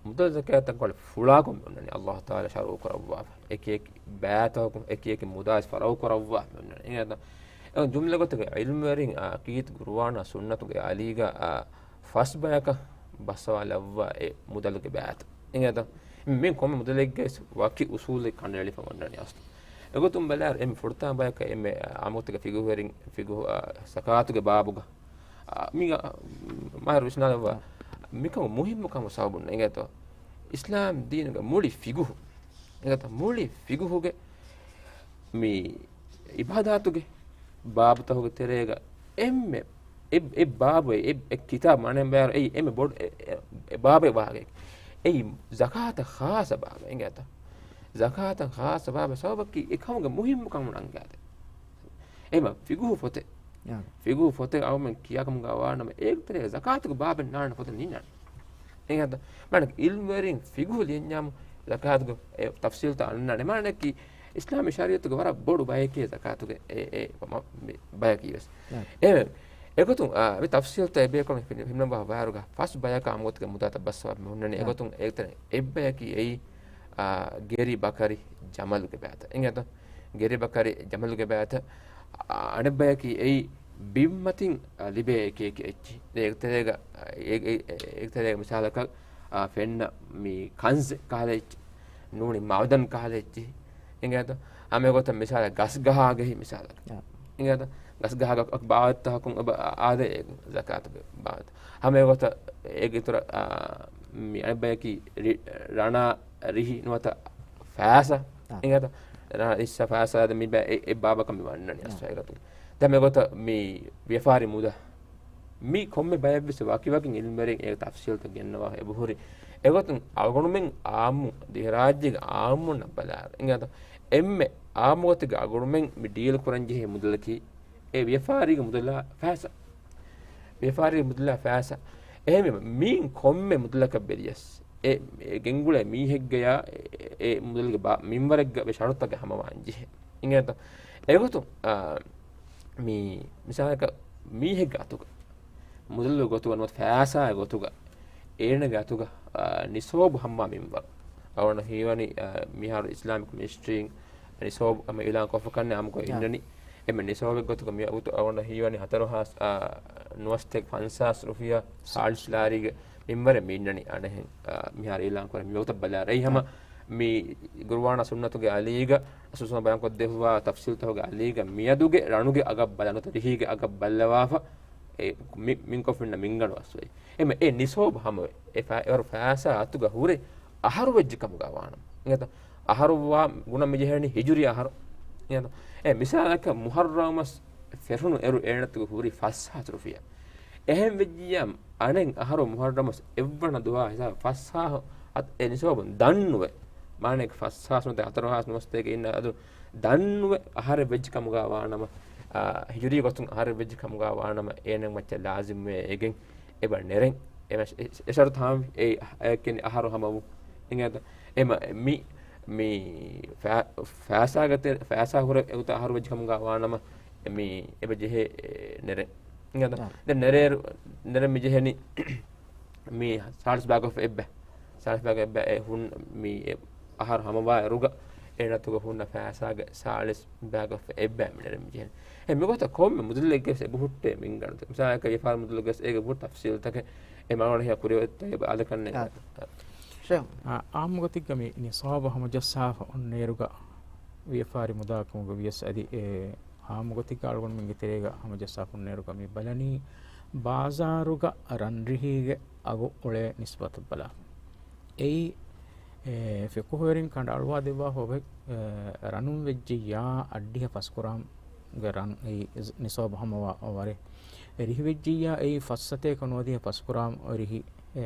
މުދަލު ޒަކާތް ތަންކޮޅެއް ފުޅާކޮށް މި އޮންނަނީ ﷲ ތަޢާލާ ޝަރުޢު ކުރައްވާފަ. އެކި އެކި ބައިތަކުން އެކި އެކި މުދާ ވެސް ފަރަގު ކުރައްވާ މި އޮންނަނީ. އިނގޭތޯ؟ އެ ޖުމްލަ ގޮތުގަ ޢިލްމުވެރިން އާ ކީރިތި ޤުރުއާނާ ސުންނަތުގެ އަލީގަ، އާ، ފަސް ބަޔަކަށް ބައްސަވާ ލައްވާ އެ މުދަލުގެ ބައިތައް. އިނގޭތޯ؟ މި ކޮންމެ މުދަލެއްގައި ވަކި އުޞޫލެއް ކަނޑައެޅިފަ އޮންނަނީ އަސްލު. އެގޮތުން ބަލާއިރު އެންމެ ފުރަތަމަ ބަޔަކަށް އެންމެ އާއްމު ގޮތުގަ ފިޤުހުވެރިން ފިޤުހު، އާ، ޒަކާތުގެ ބާބުގަ، އާ، މީގަ، މާހިރު ވިސްނާލައްވާ. އާ. މިކަމު މުހިއްމު ކަމު ސަބަބުން އިނގޭތޯ؟ އިސްލާމް ދީނުގެ މުޅި ފިޤުހު. އިނގޭތޯ؟ މުޅި ފިޤުހުގެ މި އިބާދާތުގެ ބާބުތަކުގެ ތެރޭގަ އެންމެ އެ، އެ ބާބު އެ، އެ ކިތާބު މާނައިން ބަޔާން އެއީ އެންމެ ބޮޑު އެ، އެ، އެ ބާބެއް ވާހަކައެއް. އެއީ ޒަކާތަށް ޚާއްޞަ ބާބެއް އިނގޭތަ؟ ޒަކާތަށް ޚާއްޞަ ބާބެއް ސަބަބަކީ އެ ކަމުގެ މުހިއްމު ކަމުން އަންގާދޭ. އެހެންވީމަ ފިޤުހު ފޮތެއް. ޔާ. ފިޤުހު ފޮތެއް އަޅުގަނޑުމެން ކިޔާ ކަމުގަ ވާނަމަ އޭގެ ތެރޭގަ ޒަކާތުގެ ބާބެއް ނާންނަ ފޮތެއް ނީންނާނެ. އެހެންތަ؟ މާނަ ޢިލްމުވެރިން ފިޤުހު ލިޔަންޏާމު ޒަކާތުގެ އެ ތަފްޞީލްތައް އަންނާނެ. މާނައަކީ އިސްލާމީ ޝަރީޢަތުގެ ވަރަށް ބޮޑު ބަޔެކޭ ޒަކާތުގެ އެ، އެ، މަ-، މި ބަޔަކީ ވެސް. ނައަމް. އެ، އެގޮތުން، އާ، މި ތަފްސީލްތައް އެބޭކަލުން ހިމެނެން ބަހައް ވާރުގަ ފަސް ބަޔަކަށް އާއްމު ގޮތުގެ މުދާތައް ބައްސަވާ ހުންނަނީ. އާ. އެގޮތުން އެތަން އެއްބަޔަކީ އެއީ، އާ، ގޭރި ބަކަރި ޖަމަލުގެ ބައިތައް. އިނގޭތަ؟ ގޭރި ބަކަރި ޖަމަލުގެ ބައިތައް. އާ، އަނެއްބަޔަކީ އެއީ ބިންމަތިން، އާ، ލިބޭ އެކި އެކި އެއްޗި. ދެ އެކްތެރޭގަ، އެ، އެ، އެ، އެކްތެރޭގަ މިސާލަކަށް، އާ، ފެންނަ މި ކަންޒެއް ކަހަލަ އެއްޗި. ނޫނީ މައުދަން ކަހަލަ އެއްޗި. އިނގޭތަ؟ ހަމަ އެގޮތަށް މިސާލަށް ގަސްގަހާގެހި މިސާލަކަށް. އާ. އިނގޭތަ؟ ގަސްގަހާގަ ބާވަތްތަކުން އެބަ އާދޭ ޒަކާތުގެ ބާވަތް. ހަމަ އެގޮތަށް އޭގެ އިތުރަށް، އާ، މި އަނެއްބަޔަކީ ރި-، ރަނާ ރިހި ނުވަތަ ފައިސާ. އާ. އިނގޭތަ؟ ރަނާ ރިހި ފައިސާ ދެ މި ބަ-، އެ، އެ ބާބަކަށް މި ވަންނަނީ އާ. އަސް ހަގީގަތުން. ދެ މި އެގޮތަށް މި ވިޔަފާރި މުދާ. މި ކޮންމެ ބަޔެއްވެސް ވަކިވަކިން އިލްމުވެރިން އޭގެ ތަފްސީލްތައް ގެންނަވާ އެބަހުރި. އެގޮތުން އަޅުގަނޑުމެން އާއްމު، ދިވެހިރާއްޖޭގެ އާއްމުންނަށް ބަލާއިރު. އިނގޭތަ؟ އެންމެ އާއްމު ގޮތެއްގެ އަޅުގަނޑުމެން މި ޑީލް ކުރަން ޖެހޭ މުދަލަކީ އެ ވިޔަފާރީގެ މުދަލާ ފައިސާ. ވިޔަފާރީގެ މުދަލާ ފައިސާ. އެހެންވީމަ މީން ކޮންމެ މުދަލަކަށް ވެރިޔަސް އެ، އެ ގެންގުޅޭ މީހެއްގަޔާ އެ، އެ މުދަލުގެ ބާ-، މިންވަރެއްގަ ވެ ޝަރުތަކެއް ހަމަވާން ޖެހޭ. އިނގޭތަ؟ އެގޮތުން، އާ، މި މިސާލަކަށް މީހެއްގެ އަތުގަ މުދަލު ގޮތުގަ ނުވަތަ ފައިސާ ގޮތުގަ އޭނަގެ އަތުގަ، އާ، ނިސޯބު ހަމަވާ މިންވަރު. އަޅުގަނޑަށް ހީވަނީ، އާ، މިހާރު އިސްލާމިކް މިނިސްޓްރީން ނިސޯބު ހަމަ އިއުލާން ކޮށްފަ ކަންނޭނގެ އާއްމުކޮށް އާ. އިންނަނީ. އެންމެ ނިސޯބެއް ގޮތުގަ މި އަގުތު އަޅުގަނޑަށް ހީވަނީ ހަތަރުހާސް، އާ، ނުވަސަތޭކަ ފަންސާސް ރުފިޔާ ސާޅީސް ލާރީގެ މިންވަރެއް މި އިންނަނީ އަނެއްހެން، އާ، މިހާރު އިއުލާން ކުރެ މި ވަގުތަށް ބަލާއިރު. އެއީ ހަމަ އާ. މި ގުރުއާނާ ސުންނަތުގެ އަލީގަ ރަސޫލު ބަޔާންކޮށްދެއްވާ ތަފްސީލްތަކުގެ އަލީގަ މިއަދުގެ ރަނުގެ އަގަށް ބަލާ ނުވަތަ ރިހީގެ އަގަށް ބައްލަވާފަ އެ މި-، މިންކޮށް ފެންނަ މިންގަނޑު އަސްލު. އެމަ އެ ނިސޯބު ހަމަވެ. އެ ފަ-، އެވަރު ފައިސާ އަތުގަ ހުރެ އަހަރު ވެއްޖެ ކަމުގަ ވާނަމަ. އިނގޭތަ؟ އަހަރު ވާ ގުނަ މި ޖެހެނީ ހިޖުރީ އަހަރު. އިނގޭތަ؟ އެ މިސާލަކަށް މުހައްރަމް މަސް ފެށުނު އިރު އޭނައަތުގަ ހުރި ފަސްހާސް ރުފިޔާ. އެހެން ވެއްޖިއްޔާ އަނެއް އަހަރު މުހައްރަމް މަސް އެއްވަނަ ދުވާ ހިސާބަށް ފަސްހާސް އަތް އެ ނިސޯބުން ދަންނުވެ. މާނައަކީ ފަސްހާސް ނުވަތަ ހަތަރުހާސް ނުވަސަތޭކަ އިންނަ އަދު ދަންނުވެ އަހަރެއް ވެއްޖެ ކަމުގަ ވާނަމަ، އާ، ހިޖުރީ ގޮތުން އަހަރެއް ވެއްޖެ ކަމުގަ ވާނަމަ، އޭނަ މައްޗަށް ލާޒިމްވޭ އޭގެން އެބަ ނެރެން. އެ މަސް-، އެ، އެ ޝަރުތު ހާމި އެ، އެ ކެނި އަހަރު ހަމަވު. އިނގޭތަ؟ އެމަ-، މި، މި ފަ-، ފައިސާގަ ތެ-، ފައިސާ ހުރެ އެގޮތަށް އަހަރު ވެއްޖެ ކަމުގަ ވާނަމަ، މި އެބަ ޖެހޭ، އެ، ނެރެން. އިނގޭތަ؟ އާ. ދެން ނެރޭ-، ނެރެން މި ޖެހެނީ މި ސާޅީސް ބައިގަ އެއްބަ. ސާޅީސް ބައިގަ އެއްބަ އެ ހުން-، މި އެ އަހަރު ހަމަވާ އިރުގަ އޭނައަތުގަ ހުންނަ ފައިސާގެ ސާޅީސް ބައިގަ އެއްބަ މި ނެރެން މި ޖެހެނީ. އެ މިގޮތަށް ކޮންމެ މުދަލެއްގެ އެބަހުއްޓޭ މިންގަނޑު. މިސާލަކަށް ވިޔަފާރި މުދަލުގެ އޭގެ ބު ތަފްސީލްތަކެއް އެ މައުޅަ ހިޔާ ކުރިއަށް އަދަކަންނެ. އާ. ޝޭހް. އާ، އާއްމު ގޮތެއްގަ މި ނިސާބު ހަމަޖައްސާފަ އޮންނައިރުގަ ވިޔަފާރި މުދާ ކަމުގަ ވިޔަސް އަދި އެ އާއްމު ގޮތެއްގަ އަޅުގަނޑުމެންގެ ތެރޭގަ ހަމަޖައްސާފަ އޮންނައިރުގަ މި ބަލަނީ ބާޒާރުގަ ރަންރިހީގެ އަގު އުޅޭ ނިސްބަތަށް ބަލާ. އެއީ، އެ، ފިޤުހުވެރިން ކަނޑައަޅުވާ ދެއްވާފަ އޮތް، އެ، ރަނުން ވެއްޖިއްޔާ އަށްޑިހަ ފަސްކުރާމްގެ ރަން އެއީ ނިސާބު ހަމަވާ ވަރެއް. ރިހި ވެއްޖިއްޔާ އެއީ ފަސް ސަތޭކަ ނުވަދިހަ ފަސްކުރާމް ރިހި، އެ،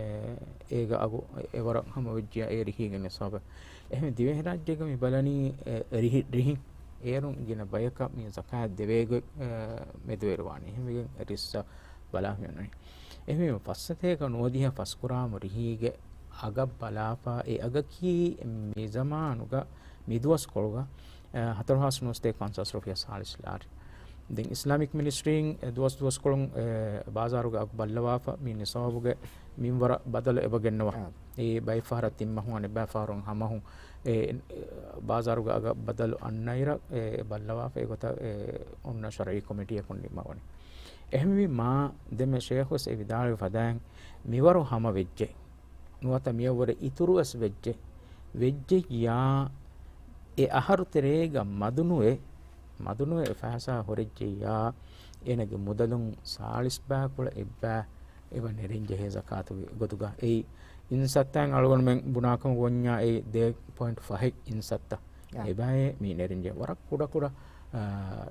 އޭގެ އަގު އެވަރަށް ހަމަވެއްޖިއްޔާ އެ ރިހީގެ ނިސާބެއް. އެހެން ދިވެހިރާއްޖޭގަ މި ބަލަނީ، އެ، ރިހި، ރިހިން އޭރުން ގިނަ ބަޔަކަށް މި ޒަކާތް ދެވޭ ގޮތް، އެ، މެދުވެރިވާނީ. އެހެންވެގެން ރިއްސަށް ބަލާ މި އޮންނަނީ. އެހެންވީމަ، ފަސް ސަތޭކަ ނުވަދިހަ ފަސްކުރާމު ރިހީގެ އަގަށް ބަލާފަ، އެ އަގަކީ މި ޒަމާނުގަ، މި ދުވަސްކޮޅުގަ، އަ، ހަތަރުހާސް ނުވަސަތޭކަ ފަންސާސް ރުފިޔާ ސާޅީސް ލާރި. ދެން އިސްލާމިކް މިނިސްޓްރީން އެ ދުވަސް ދުވަސްކޮޅުން، އެ، ބާޒާރުގެ އަގު ބައްލަވާފަ، މި ނިސާބުގެ މިންވަރަށް ބަދަލު އެބަ ގެންނަވާ. އާ. އެ ބައެއް ފަހަރަށް ތިން މަހު، އަނެއް ބައި ފަހަރުން ހަ މަހު، އެ، އެ، ބާޒާރުގެ އަގަށް ބަދަލު އަންނައިރަށް، އެ، ބައްލަވާފަ، އެގޮތަށް، އެ، އޮންނަ ޝަރުއީ ކޮމިޓީއަކުން ނިންމަވަނީ. އެހެންވީ މާ ދެމެ ޝޭޚުވެސް އެ ވިދާޅުވި ފަދައިން މިވަރު ހަމަ ވެއްޖެ. ނުވަތަ މިއަށްވުރެ އިތުރުވެސް ވެއްޖެ. ވެއްޖެއްޔާ އެ އަހަރު ތެރޭގަ މަދުނުވެ، މަދުނުވެ އެ ފައިސާ ހުރެއްޖެއްޔާ އޭނަގެ މުދަލުން ސާޅީސް ބައިކުޅަ އެއްބައި އެބަ ނެރެން ޖެހޭ ޒަކާތުގެ ގޮތުގަ. އެއީ އިންސައްތައިން އަޅުގަނޑުމެން ބުނާކަމަށް ގޮންޏާ އެއީ ދޭއް ޕޮއިންޓް ފަހެއް އިންސައްތަ. އާ. އެބައި މި ނެރެން ޖެހޭ. ވަރަށް ކުޑަކުޑަ، އާ،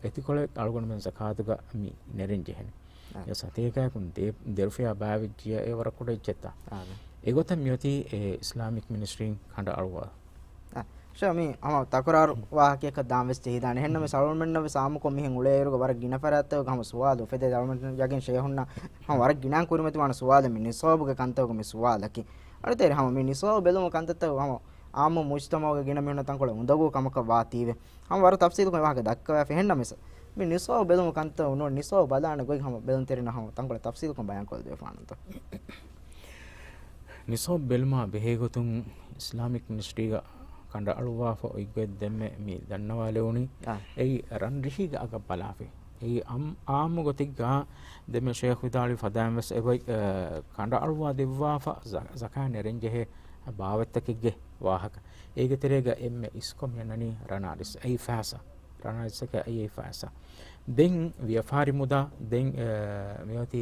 އެތިކޮޅެއް އަޅުގަނޑުމެން ޒަކާތުގަ މި ނެރެން ޖެހެނީ. އާ. އެ ސަތޭކައަކުން ދޭ-، ދެރުފިޔާ ބައިވެއްޖިޔާ އެ ވަރަށް ކުޑަ އެއްޗެއްތަ؟ އާ. އެގޮތަށް މިއޮތީ އެ އިސްލާމިކް މިނިސްޓްރީން ކަނޑައަޅުވާ. އާ. ޝޭ، މި ހަމަ ތަކުރާރު ވާހަކައަކަށް ދާން ވެސް ޖެހިދާނެ. އެހެންނަމަވެސް އަޅުގަނޑުމެންނަށް ވެސް އާއްމުކޮށް މިހެން އުޅޭއިރުގަ ވަރަށް ގިނަ ފަރާތްތަކުގަ ހަމަ ސުވާލު އުފެދޭ. އަޅުގަނޑުމެން ޔަގީން ޝޭހުންނަށް ހަމަ ވަރަށް ގިނަ ކުރިމަތިވާނެ ސުވާލެއް މި ނިސާބުގެ ކަންތަކުގެ މި ސުވާލަކީ. އަޅުތެރި ހަމަ މި ނިސާބު ބެލުމު ކަންތައްތަކުގަ ހަމަ އާއްމު މުޖްތަމަޢުގެ ގިނަ މީހުންނަށް ތަންކޮޅެއް އުނދަގޫ ކަމަކަށް ވާތީވެ. ހަމަ ވަރަށް ތަފްސީލުކޮށް ވާހަކަ ދައްކަވާފަ. އެހެންނަމަވެސް، މި ނިސާބު ބެލުމު ކަންތައް ނޫން، ނިސާބު ބަލާނެ ގޮތް ހަމަ ބެލުންތެރިންނަށް ހަމަ ތަންކޮޅެއް ތަފްސީލުކޮށް ބަޔާންކޮށްދެވިފާނަންތޯ؟ ނިސާބު ބެލުމާ ބެހޭގޮތުން އިސްލާމިކް މިނިސްޓްރީގަ ކަނޑައަޅުއްވާފަ އޮތްގޮތް ދެންމެ މި ދަންނަވާލެވުނީ. އާ. އެއީ ރަން ރިހީގެ އަގަށް ބަލާފައި. އެއީ އާއްމު ގޮތެއްގަ ދެންމެ ޝޭޚް ވިދާޅުވި ފަދައިން ވެސް އެބައި، އަ، ކަނޑައަޅުއްވާ ދެއްވާފަ ޒަ-، ޒަކާތް ނެރެން ޖެހޭ ބާވަތްތަކެއްގެ ވާހަކަ. އޭގެ ތެރޭގަ އެންމެ އިސްކޮށް މި އަންނަނީ ރަނާ ރިސް. އެއީ ފައިސާ. ރަނާ ރިސްއަކީ އެއީ ފައިސާ. ދެން ވިޔަފާރި މުދާ، ދެން، އަ، މިއޮތީ،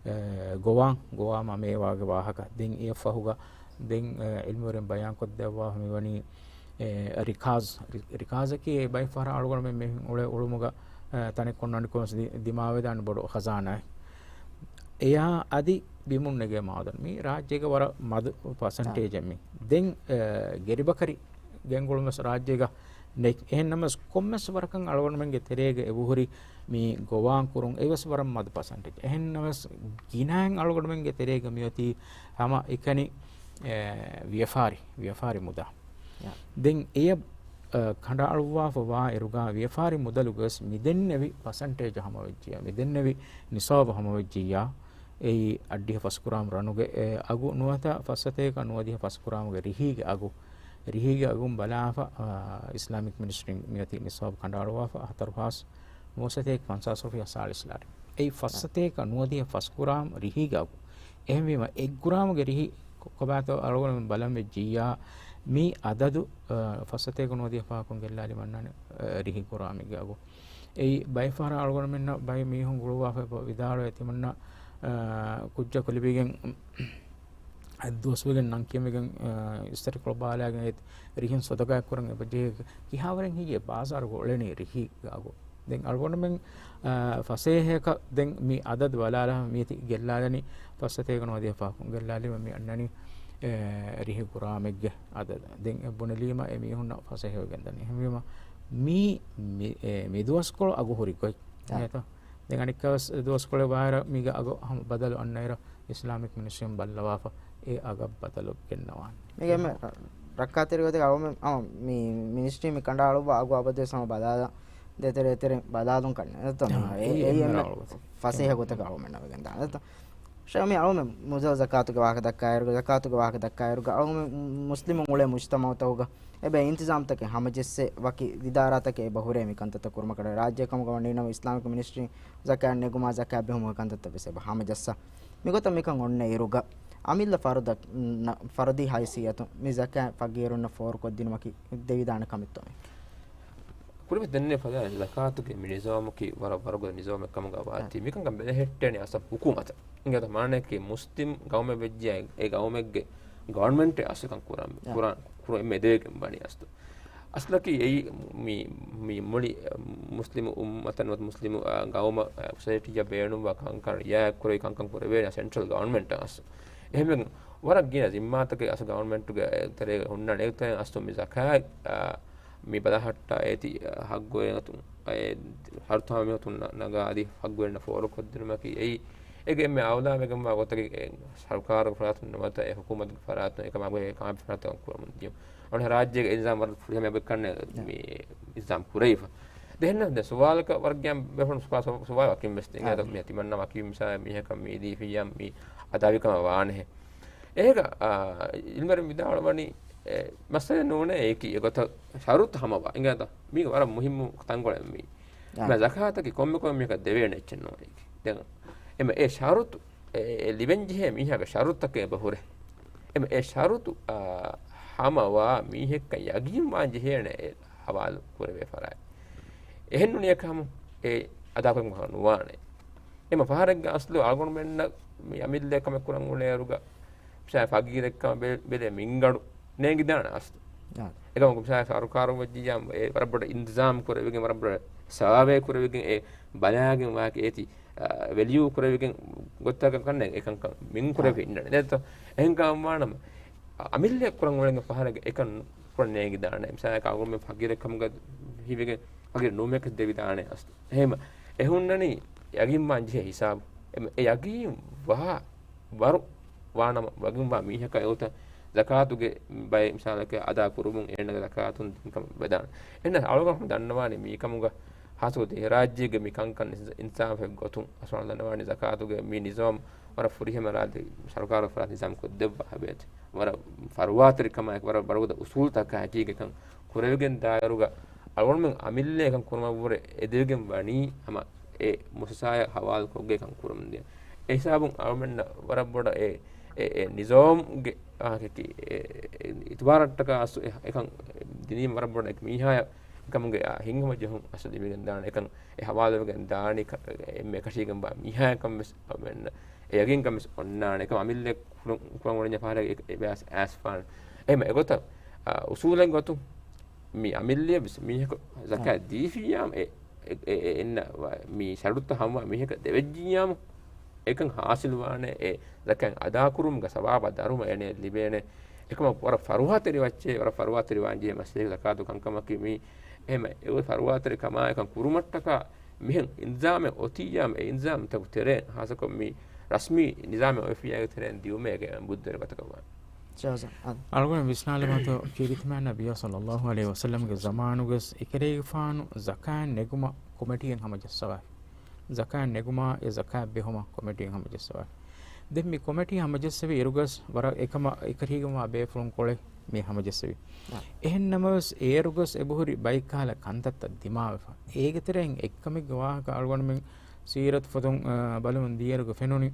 އަ، ގޮވާން، ގޮވާ މަމޭވާގެ ވާހަކަ. ދެން އެއަށްފަހުގަ، ދެން، އަ، އިލްމުވެރިން ބަޔާންކޮށްދެއްވާފަ މިވަނީ، އެ، ރިކާޒް، ރި-، ރިކާޒަކީ ބައެއް ފަހަރަށް އަޅުގަނޑުމެން މި އުޅޭ އުޅުމުގަ، އަ، ތަނެއް ކޮންނާނެ ކޮންސް ދި-، ދިމާވެދާނެ ބޮޑު ޚަޒާނާއެއް. އެޔާ އަދި ބިމުން ނެގޭ މާދަން. މީ ރާއްޖޭގަ ވަރަށް މަދު ޕަސެންޓޭޖެއް މީ. ދެން، އަ، ގެރިބަކަރި ގެންގުޅުން ވެސް ރާއްޖޭގަ ނެތް. އެހެން ނަމަވެސް ކޮންމެސް ވަރަކަށް އަޅުގަނޑުމެންގެ ތެރޭގަ އެބަހުރި މި ގޮވާން ކުރުން އެވެސް ވަރަށް މަދު ޕަސެންޓޭޖް. އެހެން ނަމަވެސް ގިނައިން އަޅުގަނޑުމެންގެ ތެރޭގަ މިއޮތީ ހަމަ އެކަނި، އެ، ވިޔަފާރި، ވިޔަފާރި މުދާ. ޔާ. ދެން އެޔަށް، އަ، ކަނޑައަޅުއްވާފަ ވާ އިރުގަ ވިޔަފާރި މުދަލުގަވެސް މިދެންނެވި ޕަސެންޓޭޖު ހަމަވެއްޖިއްޔާ، މިދެންނެވި ނިސާބު ހަމަވެއްޖިއްޔާ، އެއީ އަށްޑިހަ ފަސް ގްރާމް ރަނުގެ އެ އަގު ނުވަތަ ފައްސަތޭކަ ނުވަދިހަ ފަސް ގްރާމުގެ ރިހީގެ އަގު، ރިހީގެ އަގުން ބަލާފަ، އާ، އިސްލާމިކް މިނިސްޓްރީން މިއޮތީ ނިސާބު ކަނޑައަޅުވާފަ ހަތަރު ހާސް ނުވަސަތޭކަ ފަންސާސް ރުފިޔާ ސާޅީސް ލާރި. އެއީ ފައްސަތޭކަ ނުވަދިހަ ފަސް ގްރާމް ރިހީގެ އަގު. އެހެންވީމަ، އެއް ގްރާމުގެ ރިހި ކޮ-، ކޮބާތޯ އަޅުގަނޑުމެން ބަލަން ވެއްޖިއްޔާ، މި އަދަދު، އާ، ފައްސަތޭކަ ނުވަދިހަ ފަހަކުން ގެއްލާލި މަންނާނެ، އާ، ރިހި ގްރާމެއްގެ އަގު. އެއީ ބައެއް ފަހަރަށް އަޅުގަނޑުމެންނަށް ބައެއް މީހުން ގުޅުއްވާފަ ވިދާޅުވޭ ތިމަންނަ، އާ، ކުއްޖަކު ލިބިގެން އަދި ދުވަސްވެގެން ނަން ކިޔަމިގެން، އާ، އިސްތަށިކޮޅު ބާލާގެން އެ ރިހިން ސޮދަގާތް ކުރަން އެބަޖެހޭ ކިހާވަރެއް ހެއްޔޭ ބާޒާރުގަ އުޅެނީ ރިހީގެ އަގު. ދެން އަޅުގަނޑުމެން، އާ، ފަސޭހައަކަށް ދެން މި އަދަދު ބަލާލާ މިއޮތީ ގެއްލާލަނީ ފައްސަތޭކަ ނުވަދިހަ ފަހަކުން ގެއްލާލީމަ މި އަންނަނީ، އެ، ރިހި ގުރާމެއްގެ އަދަދަށް. ދެން އެ ބުނެލީމަ އެ މީހުންނަށް ފަސޭހަވެގެން ދަނީ. އެހެންވީމަ މީ، މި، އެ، މި ދުވަސްކޮޅު އަގު ހުރި ގޮތް. އާ. އިނގޭތޯ؟ ދެން އަނެއްކާވެސް ދުވަސްކޮޅެއް ވާއިރަށް މީގެ އަގު ހަމަ ބަދަލު އަންނައިރަށް އިސްލާމިކް މިނިސްޓްރީން ބައްލަވާފަ އެ އަގަށް ބަދަލު ގެންނަވާނެ. މީގެ އެންމެ ރައްކާތެރި ގޮތެއް އަޅުމެން، އަ، މި މިނިސްޓްރީ މި ކަނޑައަޅުއްވާ އަގު އަބަދުވެސް ހަމަ ބަލާލާ ދޭތެރޭ ދޭތެރޭ ބަލާލުން ކަން ނެތްތޯ؟ އާ، އެ-، އެއީ އެއީ އެންމެ އެންމެ ރަނގަޅު ގޮތެއް. ފަސޭހަ ގޮތަކަށް އަޅުމެންނަށް ވެގެން ދާނެ ނެތްތޯ؟ ޝޭޚް މި އަޅުމެން މުދަލު ޒަކާތުގެ ވާހަކަ ދައްކާއިރުގަ، ޒަކާތުގެ ވާހަކަ ދައްކާއިރުގަ އަޅުމެން މު-، މުސްލިމުން އުޅޭ މުޖްތަމަޢުތަކުގަ އެބަ އިންތިޒާމްތަކެއް ހަމަޖެއްސޭ، ވަކި އިދާރާތަކެއް އެބަ ހުރޭ މި ކަންތައްތައް ކުރުމަކަށް. ރާއްޖެ ކަމުގަ ވަނީނަމަ އިސްލާމިކް މިނިސްޓްރީ ޒަކާތް ނެގުމާ، ޒަކާތް ބެހުމުގެ ކަންތައްތައް ވެސް އެބަ ހަމަޖައްސާ. މިގޮތަށް މިކަން އޮންނަ އިރުގަ، އަމިއްލަ ފަރުދަށް، ނަ-، ފަރުދީ ހައިސިއްޔަތުން މި ޒަކާތް ފަގީރުންނަށް ފޯރުކޮށްދިނުމަކީ ދެވިދާނެ ކަމެއްތޯ މި؟ ކުރިމަތި ދެންނެވި ފަދައިން ޒަކާތުގެ މި ނިޒާމަކީ ވަރަށް ވަރުގަދަ ނިޒާމެއް ކަމުގަ ވާތީ. އާ. މިކަންކަން ބެލެހެއްޓޭނެ އަސްލު ހުކޫމަތަށް. އިނގޭތަ މާނައަކީ މުސްލިމް ގައުމެއް ވެއްޖެ އެ ގައުމެއްގެ ގަވަރމަންޓެއް އަސްލު ކަން ކުރާ، އާ. ކުރާ، ކުރާ އެންމެ އެދެވިގެން ވަނީ އަސްލު. އަސްލަކީ އެއީ މި، މި މުޅި މުސްލިމު އުއްމަތަށް ނުވަތަ މުސްލިމު، އާ، ގައުމަށް، އާ، ސޮސައިޓީއަށް ބޭނުންވާ ކަންކަން ރިއާޔަތް ކުރެވި ކަންކަން ކުރެވޭނެ ސެންޓްރަލް ގަވަރމަންޓަށް އަސްލު. އެހެންވެ، ވަރަށް ގިނަ ޒިންމާތަކެއް އަސްލު ގަވަރމަންޓުގެ ތެރޭގަ ހުންނާނެ. އެގޮތަށް އަސްލު މި ޒަކާތް، އާ، މި ބަލަހައްޓާ އޭތި، އާ، ހައްގުވެރިން އަތުން، އާ، އެ ޝަރުތު ހަމަ މި އަތުން ނަ-، ނަގާ އަދި ހައްގުވެރިންނަށް ފޯރުކޮށްދިނުމަކީ އެއީ، އޭގެ އެންމެ އައުލާވެގެންވާ ގޮތަކީ އެ ސަރުކާރުގެ ފަރާތުން ނުވަތަ އެ ހުކޫމަތުގެ ފަރާތުން އެކަމާ ގޮތް އެ ކާމި ފަރާތަކަށް ކުރަމުން ދިޔުން. އޮންނަ ރާއްޖޭގެ އިންޒާމް ވަރަށް ފުރިހަމަ އެބަ ކަންނެ މި އިންޒާމް ކުރެވިފަ. ދެން ދެ ސުވާލަކަށް ވަރަށް ގިނަ ބޭފުޅުން ސުވާ-، ސުވާލު ވަކިން ވެސް ދެން އާ. މި ތިމަންނަ ވަކި މިސާ މީހަކަށް މީ ދީފިއްޔާ މި އަދާވި ކަމަށް ވާނެހެ. އޭގަ، އާ، އިލްމުވެރިން ވިދާޅުވަނީ، އެ، މައްސަލަ ނޫނޭ އެކި އެގޮތަށް ޝަރުތު ހަމަވާ. އިނގޭތަ؟ މީގެ ވަރަށް މުހިއްމު ތަންކޮޅެއް މީ. އާ. މި ޒަކާތަކީ ކޮންމެ ކޮންމެ މީހަކަށް ދެވޭނެ އެއްޗެއް ނޫން އެކި. ދެން އެމަ އެ ޝަރުތު އެ، އެ ލިބެންޖެހޭ މީހާގެ ޝަރުތަކެއް އެބަ ހުރޭ. އެމަ އެ ޝަރުތު، އާ، ހަމަވާ މީހެއްކަން ޔަގީންވާން ޖެހޭނެ އެ ހަވާލު ކުރެވޭ ފަރާތް. އެހެން ނޫނީ އެކަމު އެ އަދާކުރުމަކަށް ނުވާނެ. އެމަ ފަހަރެއްގަ އަސްލު އަޅުގަނޑުމެންނަށް މި އަމިއްލަ ކަމެއް ކުރަން އުޅޭއިރުގަ މިސާ ފަގީރެއްކަމަށް ބެ-، ބެލޭ މިންގަނޑު ނޭނގިދާނެ އަސްލު. އާ. އެކަމަކު މިސާ ސަރުކާރުން ވެއްޖިއްޔާ އެ ވަރަށް ބޮޑަށް އިންތިޒާމް ކުރެވިގެން، ވަރަށް ބޮޑަށް ސާވޭ ކުރެވިގެން އެ ބަލާގެން ވާކި އޭތި ވެލިއު ކުރެވިގެން ގޮތަކަށް ކަންނެ އެކަންކަން މިން ކުރެވި އިންނަނީ. ދެއްތޯ؟ އެހެންކަމަށްވާނަމަ، އަމިއްލައަށް ކުރަން އުޅެން ފަހަރެއްގަ އެކަން ކުރަން ނޭނގިދާނެ. މިސާލަކަށް އަޅުގަނޑުމެން ފަގީރެއް ކަމުގަ ހީވެގެން ފަގީރެއް ނޫމެކަށް ދެވިދާނެ އަސްލު. އެހެމަ، އެހުންނަނީ ޔަގީންވާން ޖެހޭ ހިސާބު. އެ، އެ ޔަގީން ވާ ވަރު ވާނަމަ، ޔަގީންވާ މީހަކަށް އެގޮތަށް ޒަކާތުގެ ބައެއް މިސާލަކަށް އަދާ ކުރުމުން އޭނަގެ ޒަކާތުން ދިންކަމަށް ވެދާނެ. އެހެންނަމަ އަޅުގަނޑު ދަންނަވާނީ މީކަމުގަ ހާއްސަކޮށް ދިވެހިރާއްޖޭގެ މި ކަންކަން އިންސާ-، އިންސާފެއް ގޮތުން އަސްވަނަ ދަންނަވާނީ ޒަކާތުގެ މި ނިޒާމް ވަރަށް ފުރިހަމަ ރާއްޖެ ސަރުކާރު ފަރާތް ނިޒާމް ކޮށްދެއްވާ ހަބޭތެ. ވަރަށް ފަރުވާތެރިކަމާއެކު ވަރަށް ވަރުގަދަ އުސޫލުތަކާ އެކީގެކަން ކުރެވިގެން ދާއިރުގަ އަޅުގަނޑުމެން އަމިއްލަ އެކަން ކުރުމަށްވުރެ އެދެވިގެން ވަނީ ހަމަ އެ މުއައްސަސާއާ ހަވާލުކޮށްގެ އެކަން ކުރަމުންދިޔަ. އެ ހިސާބުން އަޅުމެންނަށް ވަރަށް ބޮޑަށް އެ، އެ، އެ ނިޒާމްގެ އާ، އެކި، އެ، އެ، އިތުބާރަށްޓަކާ އަސް އެ، އެކަން ދިނީމަ ވަރަށް ބޮޑަށް އެކި މީހާޔަށް އެކަމުގެ އާ، ހިތްހަމަޖެހުން އަސް ލިބިގެން ދާނެ. އެކަން އެ ހަވާލުވެގެން ދާނީ ކަ-، އެ، އެންމެ އެކަށީގެންވާ މީހާޔަކަށް ވެސް އަޅުމެންނަށް އެ ޔަގީންކަން ވެސް އޮންނާނެ. އެކަމް އަމިއްލަ ކުރު-، ކުރަން އުޅެންޏާ ފަހަރަށް އެ، އެ ބަޔަސް އައިސްފާނެ. އެހެން އެގޮތަށް، އާ، އުސޫލެއް ގޮތުން މި އަމިއްލަޔަށް ވެސް މީހަކު ޒަކާތް ދީފިއްޔާމު އެ، އެ، އެ، އެ، އެންނަ ވަ-، މި ޝަރުތު ހަމަ މީހަކަށް ދެވެއްޖިއްޔާމު އެކަން ހާސިލުވާނެ، އެ ޒަކާތް އަދާކުރުމުގެ ސަވާބާ ދަރުމަ އޭނަޔަށް ލިބޭނެ. އެކަމަކު ވަރަށް ފަރުވާތެރި ވައްޗެއް، ވަރަށް ފަރުވާތެރިވާން ޖެހޭ މައްސަލައެއް ޒަކާތު ކަންކަމަކީ މީ. އެހެމަ އެ ފަރުވާތެރި ކަމާ އެކަން ކުރުމަށްޓަކާ މިހެން އިންޒާމެއް އޮތިއްޔާމު އެ އިންޒާމްތަކު ތެރޭން ހާއްސަކޮށް މި ރަސްމީ ނިޒާމެއް އޮތްފިއްޔާގެ ތެރޭން ދިއުމޭ އެކަމަކު ބުއްދަރި ގޮތަކަށް ވާނެ. އަޅުގަނޑު ވިސްނާލަމާތޯ ކީރިތިމާ ނަބިއްޔާ ޞައްލައްލާހު ޢަލައިހި ވަސައްލަމްގެ ޒަމާނުގަސް އެކަލޭގެފާނު ޒަކާތް ނެގުމަށް ކޮމެޓީއެއް ހަމަޖައްސަވާފި. ޒަކާތް ނެގުމާ އެ ޒަކާތް ބެހުމަށް ކޮމެޓީއެއް ހަމަޖައްސަވާފި. ދެން މި ކޮމެޓީ ހަމަޖައްސެވި އިރުގަސް ވަރަށް އެކަމަށް އެކަށީގެންވާ ބޭފުޅުން ކޮޅެއް މި ހަމަޖައްސެވި. އާ. އެހެން ނަމަވެސް އޭރުގަސް އެބަހުރި ބައެއްކަހަލަ ކަންތައްތައް ދިމާވެފަ. އޭގެ ތެރެއިން އެއްކަމެއްގެ ވާހަކަ އަޅުގަނޑުމެން ސީރަތު ފޮތުން، އާ، ބަލަމުން ދިޔައިރުގަ ފެނުނީ،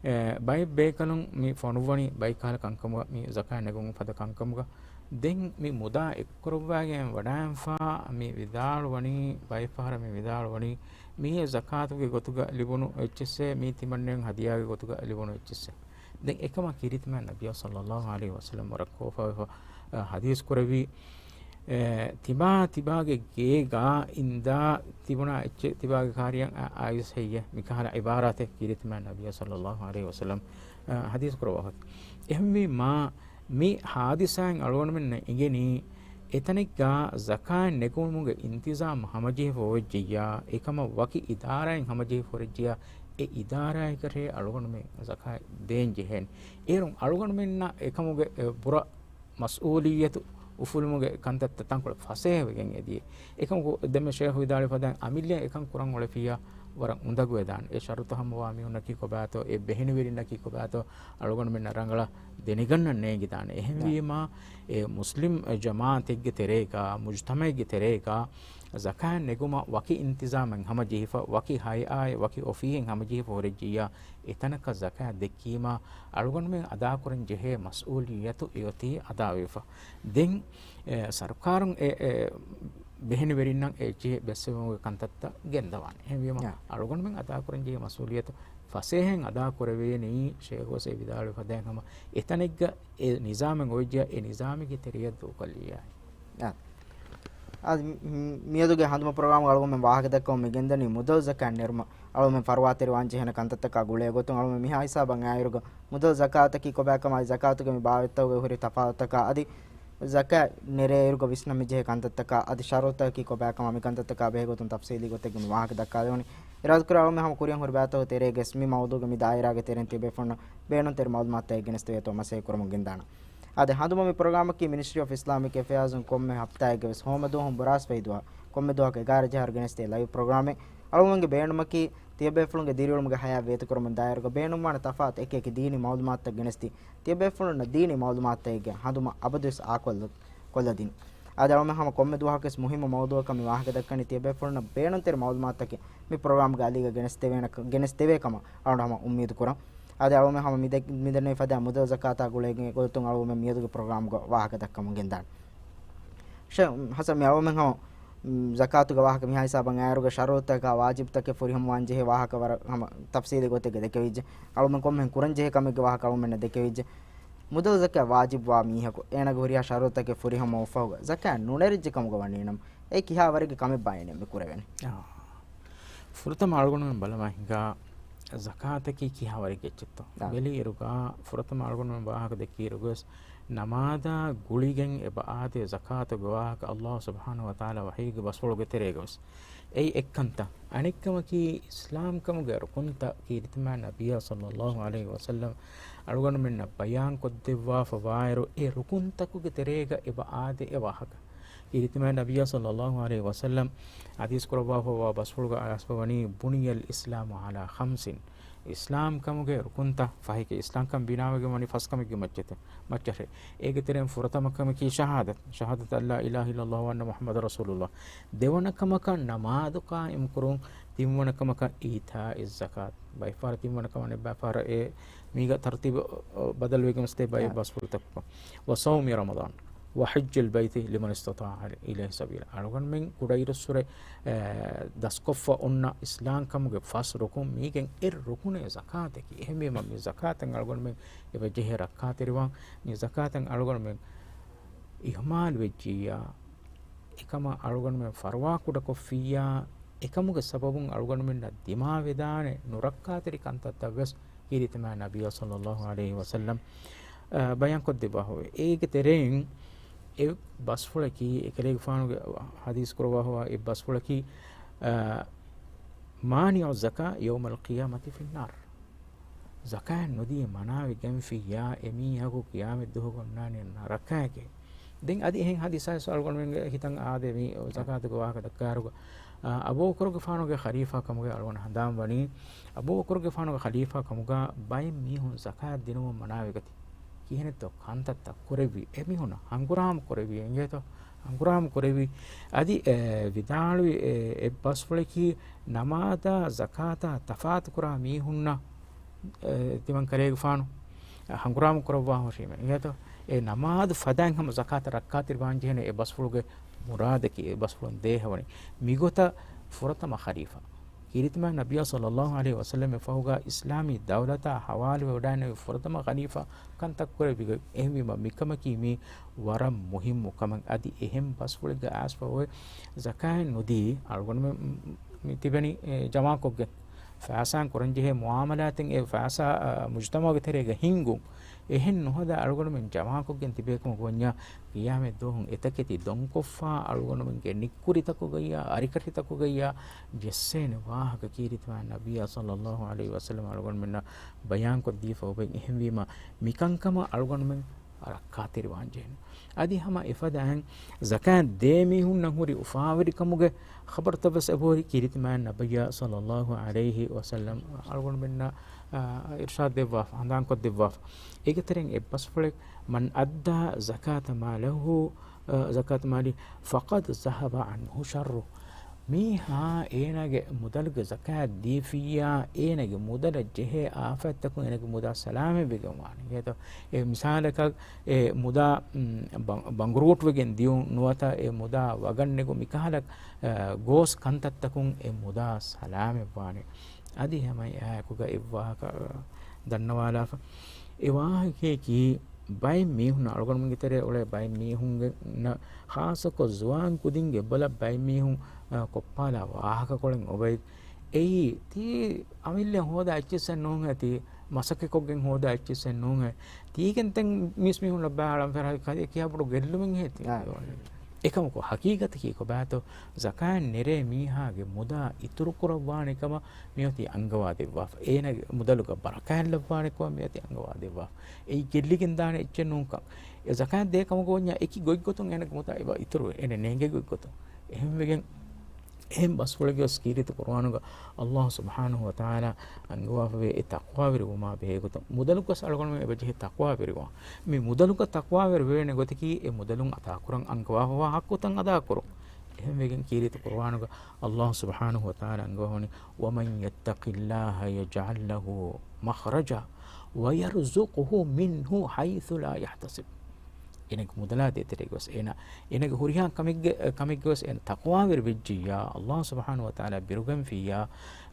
އެ، ބައެއް ބޭކަލުން މި ފޮނުއްވަނީ ބައިކަހަލަ ކަންކަމުގަ މި ޒަކާތް ނެގުމުގެ ފަދަ ކަންކަމުގަ. ދެން މި މުދާ އެއްކުރައްވާގެން ވަޑާންފާ މި ވިދާޅުވަނީ، ބައެއް ފަހަރަށް މި ވިދާޅުވަނީ، މީ ޒަކާތުގެ ގޮތުގަ ލިބުނު އެއްޗިއްސޭ، މީ ތިމަންނެން ހަދިޔާގެ ގޮތުގަ ލިބުނު އެއްޗިއްސޭ. ދެން އެކަމަށް ކީރިތިމާ ނަބިއްޔާ ޞައްލައްލާހު ޢަލައިހި ވަސައްލަމް ވަރަށް ކޯފާވެފަ، އަ، ޙަދީޘް ކުރެއްވި، އެ، ތިބާ ތިބާގެ ގޭގަ އިންދާ ތިބުނާ އެއްޗެއް ތިބާގެ ކާރިޔަށް އަ-، އައިސް ހެއްޔޭ؟ މިކަހަލަ ޢިބާރާތެއް ކީރިތިމާ ނަބިއްޔާ ޞައްލައްލާހު ޢަލައިހި ވަސައްލަމް، އަ، ޙަދީޘް ކުރައްވާފަ. އެހެންވީމާ، މި ޙާދިސާއިން އަޅުގަނޑުމެންނަށް އެނގެނީ، އެތަނެއްގަ ޒަކާތް ނެގުމުގެ އިންތިޒާމް ހަމަޖެހިފަ އޮވެއްޖެއްޔާ، އެކަމަށް ވަކި އިދާރާއެއް ހަމަޖެހިފަ ހުރެއްޖެއްޔާ، އެ އިދާރާއެކަށޭ އަޅުގަނޑުމެން ޒަކާތް ދޭން ޖެހޭނެ. އޭރުން އަޅުގަނޑުމެންނަށް އެކަމުގެ، އެ، ބުރަ މަސްއޫލިއްޔަތު އުފުލުމުގެ ކަންތައްތައް ތަންކޮޅެއް ފަސޭހަވެގެން އެދިޔަ. އެކަމަކު ދެންމެ ޝޭޚު ވިދާޅުވި ފަދައިން އަމިއްލަ އެކަން ކުރަން އުޅެފިއްޔާ ވަރަށް އުނދަގޫވެދާނެ. އެ ޝަރުތު ހަމަވާ މީހުންނަކީ ކޮބާތޯ، އެ ބެހެނިވެރިންނަކީ ކޮބާތޯ، އަޅުގަނޑުމެންނަށް ރަނގަޅަށް ދެނެގަންނަން ނޭނގިދާނެ. އެހެންވީމާ، އެ މުސްލިމް ޖަމާޢަތެއްގެ ތެރޭގަ، މުޖްތަމަޢެއްގެ ތެރޭގަ، ޒަކާތް ނެގުމަށް ވަކި އިންތިޒާމެއް ހަމަޖެހިފަ، ވަކި ހައިއާއެއް، ވަކި އޮފީހެއް ހަމަޖެހިފަ ހުރެއްޖިއްޔާ، އެތަނަކަށް ޒަކާތް ދެއްކީމާ، އަޅުގަނޑުމެން އަދާކުރަން ޖެހޭ މަސްއޫލިއްޔަތު އެއޮތީ އަދާވެފަ. ދެން، އެ، ސަރުކާރުން އެ، އެ، ބެހެނިވެރިންނަށް އެ އެއްޗެހި ބެއްސެވުމުގެ ކަންތައްތައް ގެންދަވާނެ. އެހެންވީމަ، ޔާ. އަޅުގަނޑުމެން އަދާކުރަން ޖެހޭ މަސްއޫލިއްޔަތު ފަސޭހައިން އަދާކުރެވޭނީ، ޝޭޚު ވެސް އެ ވިދާޅުވި ފަދައިން ހަމަ އެތަނެއްގަ އެ ނިޒާމެއް އޮވެއްޖިއްޔާ، އެ ނިޒާމެއްގެ ތެރެޔަށް ދޫކޮށްލިއްޔާ. އާ. އާދެ، މި-، މިއަދުގެ ހަނދުމަ ޕްރޮގްރާމް އަޅުގަނޑުމެން ވާހަކަ ދައްކަމުން މި ގެންދަނީ މުދަލު ޒަކާތް ނެރުމަށް އަޅުގަނޑުމެން ފަރުވާތެރިވާން ޖެހޭނެ ކަންތައްތަކާ ގުޅޭ ގޮތުން. އަޅުގަނޑުމެން މިހާ ހިސާބަށް އައިއިރުގަ މުދަލު ޒަކާތަކީ ކޮބާކަމާ، އަދި ޒަކާތުގެ މި ބާވަތްތަކުގެ ހުރި ތަފާތުތަކާ، އަދި ޒަކާތް ނެރޭއިރުގަ ވިސްނަން މި ޖެހޭ ކަންތައްތަކާ، އަދި ޝަރުތަކީ ކޮބާކަމާ، މި ކަންތައްތަކާ ބެހޭ ގޮތުން ތަފްސީލީ ގޮތެއްގެ މި ވާހަކަ ދައްކާލެވުނީ. އިރާދަކުރާ އަޅުގަނޑުމެން ހަމަ ކުރިއަށް ހުރި ބައިތަކުގެ ތެރޭގަ ވެސް މި މައުޟޫގެ މި ދާއިރާގެ ތެރެއިން ތިޔަބޭފުޅުންނަށް ބޭނުންތެރި މައުލޫމާތުތަކެއް ގެނެސްދެވޭތޯ މަސައްކަތް ކުރަމުން ގެންދާނަން. އާދެ، ހަނދުމަ މި ޕްރޮގްރާމަކީ މިނިސްޓްރީ އޮފް އިސްލާމިކް އެފެއާޒުން ކޮންމެ ހަފްތާއެއްގެ ވެސް ހޯމަ ދުވަހުން ބުރާސްފަހި ދުވަހަށް، ކޮންމެ ދުވަހަކު އެގާރަ ޖަހާއިރު ގެނެސްދޭ ލައިވް ޕްރޮގްރާމެއް. އަޅުގަނޑުގެ ބޭނުމަކީ ތިޔަބޭފުޅުންގެ ދިރިއުޅުމުގެ ހަޔާތް ވޭތުކުރަމުން ދާއިރުގަ ބޭނުންވާނެ ތަފާތު އެކި އެކި ދީނީ މައުލޫމާތުތައް ގެނެސްދީ، ތިޔަބޭފުޅުންނަށް ދީނީ މައުލޫމާތުތަކެއްގެ ހަނދުމަ އަބަދުވެސް އާކޮށްލަ-، ކޮށްލަދިން. އާދެ، އަޅުގަނޑުމެން ހަމަ ކޮންމެ ދުވަހަކުވެސް މުހިއްމު މައުޟޫއަކަށް މި ވާހަކަ ދައްކަނީ ތިޔަބޭފުޅުންނަށް ބޭނުންތެރި މައުލޫމާތުތަކެއް މި ޕްރޮގްރާމްގެ އަލީގަ ގެނެސްދެވޭނެ-، ގެނެސްދެވޭ ކަމަށް އަޅުގަނޑު ހަމަ އުއްމީދު ކުރަން. އާދެ، އަޅުގަނޑުމެން ހަމަ މި ދެ-، މިދެންނެވި ފަދަ މުދަލު ޒަކާތާ ގުޅޭ ގޮތުން އަޅުގަނޑުމެން މިއަދުގެ ޕްރޮގްރާމްގަ ވާހަކަ ދައްކަމުން ގެންދާނެ. ޝޭ-، ހަސަން، މި އަޅުގަނޑުމެން ހަމަ، މް، ޒަކާތުގެ ވާހަކަ މިހާ ހިސާބަށް އައިއިރުގަ ޝަރުތަކާ ވާޖިބުތަކެއް ފުރިހަމަވާން ޖެހޭ ވާހަކަ ވަރަށް ހަމަ ތަފްސީލީ ގޮތެއްގަ ދެކެވިއްޖެ. އަޅުގަނޑުމެން ކޮންމެހެން ކުރަން ޖެހޭ ކަމެއްގެ ވާހަކަ އަޅުގަނޑުމެންނަށް ދެކެވިއްޖެ. މުދަލު ޒަކާތް ވާޖިބުވާ މީހަކު އޭނާގެ ހުރިހާ ޝަރުތަކެއް ފުރިހަމަވުން ފަހުގަ ޒަކާތް ނުނެރިއްޖެ ކަމުގަ ވަނީނަމަ، އެ ކިހާވަރެއްގެ ކަމެއްބާ އޭނަ މި ކުރެވެނީ؟ އާ. ފުރަތަމަ އަޅުގަނޑުމެން ބަލަމާ ހިނގާ ޒަކާތަކީ ކިހާވަރެއްގެ އެއްޗެއްތޯ؟ އާ. ބެލިއިރުގަ ފުރަތަމަ އަޅުގަނޑުމެން ވާހަކަ ދެއްކިއިރުގަސް ނަމާދާ ގުޅިގެން އެބަ އާދޭ ޒަކާތުގެ ވާހަކަ އައްލާހު ސުބްޙާނަހު ވަތަޢާލާ ވަޙީގެ ބަސްފުޅުގެ ތެރޭގަވެސް. އެއީ އެއްކަންތައް. އަނެއްކަމަކީ އިސްލާމްކަމުގެ ރުކުންތައް ކީރިތިމާ ނަބިއްޔާ ޞައްލައްލާހު ޢަލައިހި ވަސައްލަމް އަޅުގަނޑުމެންނަށް ބަޔާންކޮށްދެއްވާފަ ވާއިރު އެ ރުކުންތަކުގެ ތެރޭގަ އެބަ އާދޭ އެ ވާހަކަ. ކީރިތިމާ ނަބިއްޔާ ޞައްލައްލާހު ޢަލައިހި ވަސައްލަމް ޙަދީޘް ކުރައްވާފައިވާ ބަސްފުޅުގަ އައިސްފަ ވަނީ، بني الإسلام على خمس. އިސްލާމް ކަމުގެ ރުކުންތައް ފަހެކޭ، އިސްލާމްކަން ބިނާވެގެން ވަނީ ފަސް ކަމެއްގެ މައްޗަށް، މައްޗަށޭ. އޭގެ ތެރެއިން ފުރަތަމަ ކަމަކީ ޝަހާދަތް، شهادة أن لا إله إلا الله وأن محمدا رسول الله. ދެވަނަ ކަމަކަށް ނަމާދު ޤާއިމް ކުރުން، ތިންވަނަ ކަމަކަށް إيتاء الزكاة. ބައެއް ފަހަރަށް ތިންވަނަ ކަމަށް އެއްބައި ފަހަރަށް އެ މީގަ ތަރުތީބު، އަ، ބަދަލުވެގެން ވެސް ތިބޭ ބައެއް ބަސްފުޅުތަކުގަ. وصوم رمضان وحج البيت لمن استطاع إليه سبيلا. އަޅުގަނޑުމެން ކުޑައިރުއްސުރެ، އެ، ދަސްކޮށްފަ އޮންނަ އިސްލާމް ކަމުގެ ފަސް ރުކުން، މީގެން އެއް ރުކުނޭ ޒަކާތަކީ. އެހެންވީމަ މި ޒަކާތަށް އަޅުގަނޑުމެން އެބަ ޖެހޭ ރައްކާތެރިވާން. މި ޒަކާތަށް އަޅުގަނޑުމެން އިހުމާލު ވެއްޖިއްޔާ، އެކަމަށް އަޅުގަނޑުމެން ފަރުވާކުޑަކޮށްފިއްޔާ، އެކަމުގެ ސަބަބުން އަޅުގަނޑުމެންނަށް ދިމާވެދާނެ ނުރައްކާތެރި ކަންތައްތައް ވެސް ކީރިތިމާ ނަބިއްޔާ ޞައްލައްލާހު ޢަލައިހި ވަސައްލަމް، އަ، ބަޔާންކޮށްދެއްވާފައެވެ. އޭގެ ތެރެއިން އެއް ބަސްފުޅަކީ، އެކަލޭގެފާނުގެ ޙަދީޘް ކުރައްވާފައިވާ އެއް ބަސްފުޅަކީ، އަ، مانع الزكاة يوم القيامة في النار. ޒަކާތް ނުދީ މަނާވެގެންފިއްޔާ، އެމީހަކު ޤިޔާމަތްދުވަހު އޮންނާނީ ނަރަކައިގައި. ދެން އަދި އެހެން ޙަދީޘް އައިސް އަޅުގަނޑުމެންގެ ހިތަށް އާދޭ މި ޒަކާތުގެ ވާހަކަ ދައްކާއިރުގަ، އަ، އަބޫބަކުރުގެފާނުގެ ޚަލީފާ ކަމުގައި އަޅުގަނޑު ހަނދާން ވަނީ، އަބޫބަކުރުގެފާނުގެ ޚަލީފާ ކަމުގަ ބައެއް މީހުން ޒަކާތް ދިނުމަށް މަނާވެގަތީ. ކިހިނެއްތޯ ކަންތައްތައް ކުރެއްވީ؟ އެމީހުންނަށް ހަނގުރާމަ ކުރެއްވީ އިނގޭތޯ؟ ހަނގުރާމަ ކުރެއްވީ. އަދި، އެ، ވިދާޅުވި، އެ، އެއް ބަސްފުޅަކީ، ނަމާދާ ޒަކާތާ ތަފާތުކުރާ މީހުންނަށް، އެ، ތިމަން ކަލޭގެފާނު ހަނގުރާމަ ކުރައްވާ ހުށީމެ އިނގޭތޯ؟ އެ ނަމާދު ފަދައިން ހަމަ ޒަކާތަށް ރައްކާތެރިވާން ޖެހޭނެ އެއް ބަސްފުޅުގެ މުރާދަކީ، އެއް ބަސްފުޅުން ދޭހަވަނީ. މިގޮތަށް ފުރަތަމަ ޚަލީފާ ކީރިތިމާ ނަބިއްޔާ ޞައްލައްލާހު ޢަލައިހި ވަސައްލަމް އެ ފަހުގަ އިސްލާމީ ދައުލަތާ ހަވާލުވެވަޑައިގެންނެވި ފުރަތަމަ ޚަލީފާ ކަންތައް ކުރެއްވި. އެހެންވީމަ މިކަމަކީ މީ ވަރަށް މުހިއްމު ކަމެއް. އަދި އެހެން ބަސްފުޅެއްގަ އައިސްފަ އޮވެ ޒަކާތް ނުދީ އަޅުގަނޑުމެން މި ތިބެނީ، އެ، ޖަމާކޮށްގެން ފައިސާއިން ކުރަންޖެހޭ މުއާމަލާތެއް އެ ފައިސާ، އަ، މުޖުތަމަޢުގެ ތެރޭގަ ހިންގުން. އެހެން ނުހަދާ އަޅުގަނޑުމެން ޖަމާކޮށްގެން ތިބޭކަމަށް ގޮންޏާ، ޤިޔާމަތްދުވަހު އެތަކެތި ދޮންކޮށްފާ އަޅުގަނޑުމެންގެ ނިއްކުރިތަކުގައްޔާ، އަރިކަށިތަކުގައްޔާ ޖެއްސޭނެ ވާހަކަ ކީރިތިމާ ނަބިއްޔާ ޞައްލައްލާހު ޢަލައިހި ވަސައްލަމް އަޅުގަނޑުމެންނަށް ބަޔާންކޮށްދީފަ އޮވެ. އެހެންވީމަ، މިކަންކަމަށް އަޅުގަނޑުމެން ރައްކާތެރިވާންޖެހޭނެ. އަދި ހަމަ އެފަދައިން ޒަކާތް ދޭ މީހުންނަށް ހުރި އުފާވެރިކަމުގެ ޚަބަރުތައް ވެސް އެބަހުރި ކީރިތިމާ ނަބިއްޔާ ޞައްލައްލާހު ޢަލައިހި ވަސައްލަމް އަޅުގަނޑުމެންނަށް، އާ، އިރުޝާދު ދެއްވާފަ، ހަނދާންކޮށްދެއްވާފަ. އޭގެ ތެރެއިން އެއް ބަސްފުޅެއް، من أدى زكاة ماله، އާ، زكاة ماله فقد ذهب عنه شره. މީހާ އޭނާގެ މުދަލުގެ ޒަކާތް ދީފިއްޔާ، އޭނާގެ މުދަލަށް ޖެހޭ އާފަތްތަކުން އޭނާގެ މުދާ ސަލާމަތްވެގެން ވާނެ. އެހެންތޯ؟ އެ މިސާލަކަށް އެ މުދާ، މް، ބަ-، ބަނގުރޫޓްވެގެން ދިޔުން ނުވަތަ އެ މުދާ ވަގަށް ނެގުން މިކަހަލަ، އަ، ގޯސް ކަންތައްތަކުން އެ މުދާ ސަލާމަތްވާނެ. އަދި ހަމަ އެއާއެކުގަ އެއްވާހަކަ ދަންނަވާލާފަ. އެ ވާހަކައަކީ ބައެއް މީހުން އަޅުގަނޑުމެންގެ ތެރޭ އުޅޭ ބައެއް މީހުންގެ ނަ-، ޚާއްޞަކޮށް ޒުވާން ކުދިންގެ ބޮލަށް ބައެއް މީހުން، އަ، ކޮށްޕާލާ ވާހަކަކޮޅެއް އޮވައި. އެއީ ތީ އަމިއްލަ ހޯދާ އެއްޗިއްސެއް ނޫންހޭ، ތީ މަސައްކަތްކޮށްގެން ހޯދާ އެއްޗިއްސެއް ނޫންހޭ. ތީގެން ތެން މީސްމީހުން ލައްބާ އަޅަން ފެރާ ކަ-، ކިހާ ބޮޑު ގެއްލުމެއްހޭ ތީ. އާ. އެކަމަކު ހަގީގަތަކީ ކޮބާތޯ؟ ޒަކާތް ނެރޭ މީހާގެ މުދާ އިތުރުކުރައްވާނެ ކަމަށް މިއޮތީ އަންގަވާ ދެއްވާފަ. އޭނާގެ މުދަލުގަ ބަރަކާތް ލައްވާނެ ކަމަށް މިއޮތީ އަންގަވާ ދެއްވާފަ. އެއީ ގެއްލިގެން ދާނެ އެއްޗެއް ނޫންކަން. އެ ޒަކާތް ދޭ ކަމުގަ ވަންޏާ އެކި ގޮތްގޮތުން އޭނާގެ މުދާ އެބަ އިތުރުވޭ. އޭނަ ނޭނގޭ ގޮތްގޮތުން. އެހެންވެގެން އެހެން ބަސްފުޅެއްގަ ވެސް ކީރިތި ޤުރުއާނުގަ އައްލާހު ސުބްޙާނަހު ވަތަޢާލާ އަންގަވާފަވޭ އެ ތަޤްވާވެރިވުމާ ބެހޭގޮތުން. މުދަލުގަސް އަޅުގަނޑުމެން އެބަޖެހޭ ތަޤްވާވެރިވާން. މި މުދަލުގަ ތަޤްވާވެރިވެވޭނެ ގޮތަކީ އެ މުދަލުން އަދާކުރަން އަންގަވާފަވާ ޙައްޤުތައް އަދާކުރުން. އެހެންވެގެން ކީރިތި ޤުރުއާނުގަ އައްލާހު ސުބްޙާނަހު ވަތަޢާލާ އަންގަވަނީ، وَمَن يَتَّقِ اللَّهَ يَجْعَل لَّهُ مَخْرَجًا وَيَرْزُقْهُ مِنْ حَيْثُ لَا يَحْتَسِبُ. އޭނަގެ މުދަލާ ދޭތެރޭގަވެސް އޭނަ، އޭނަގެ ހުރިހާ ކަމެއްގެ، ކަމެއްގަވެސް އޭނަ ތަޤްވާވެރި ވެއްޖިއްޔާ، އައްލާހު ސުބްޙާނަހު ވަތަޢާލާ ބިރުގަންފިއްޔާ،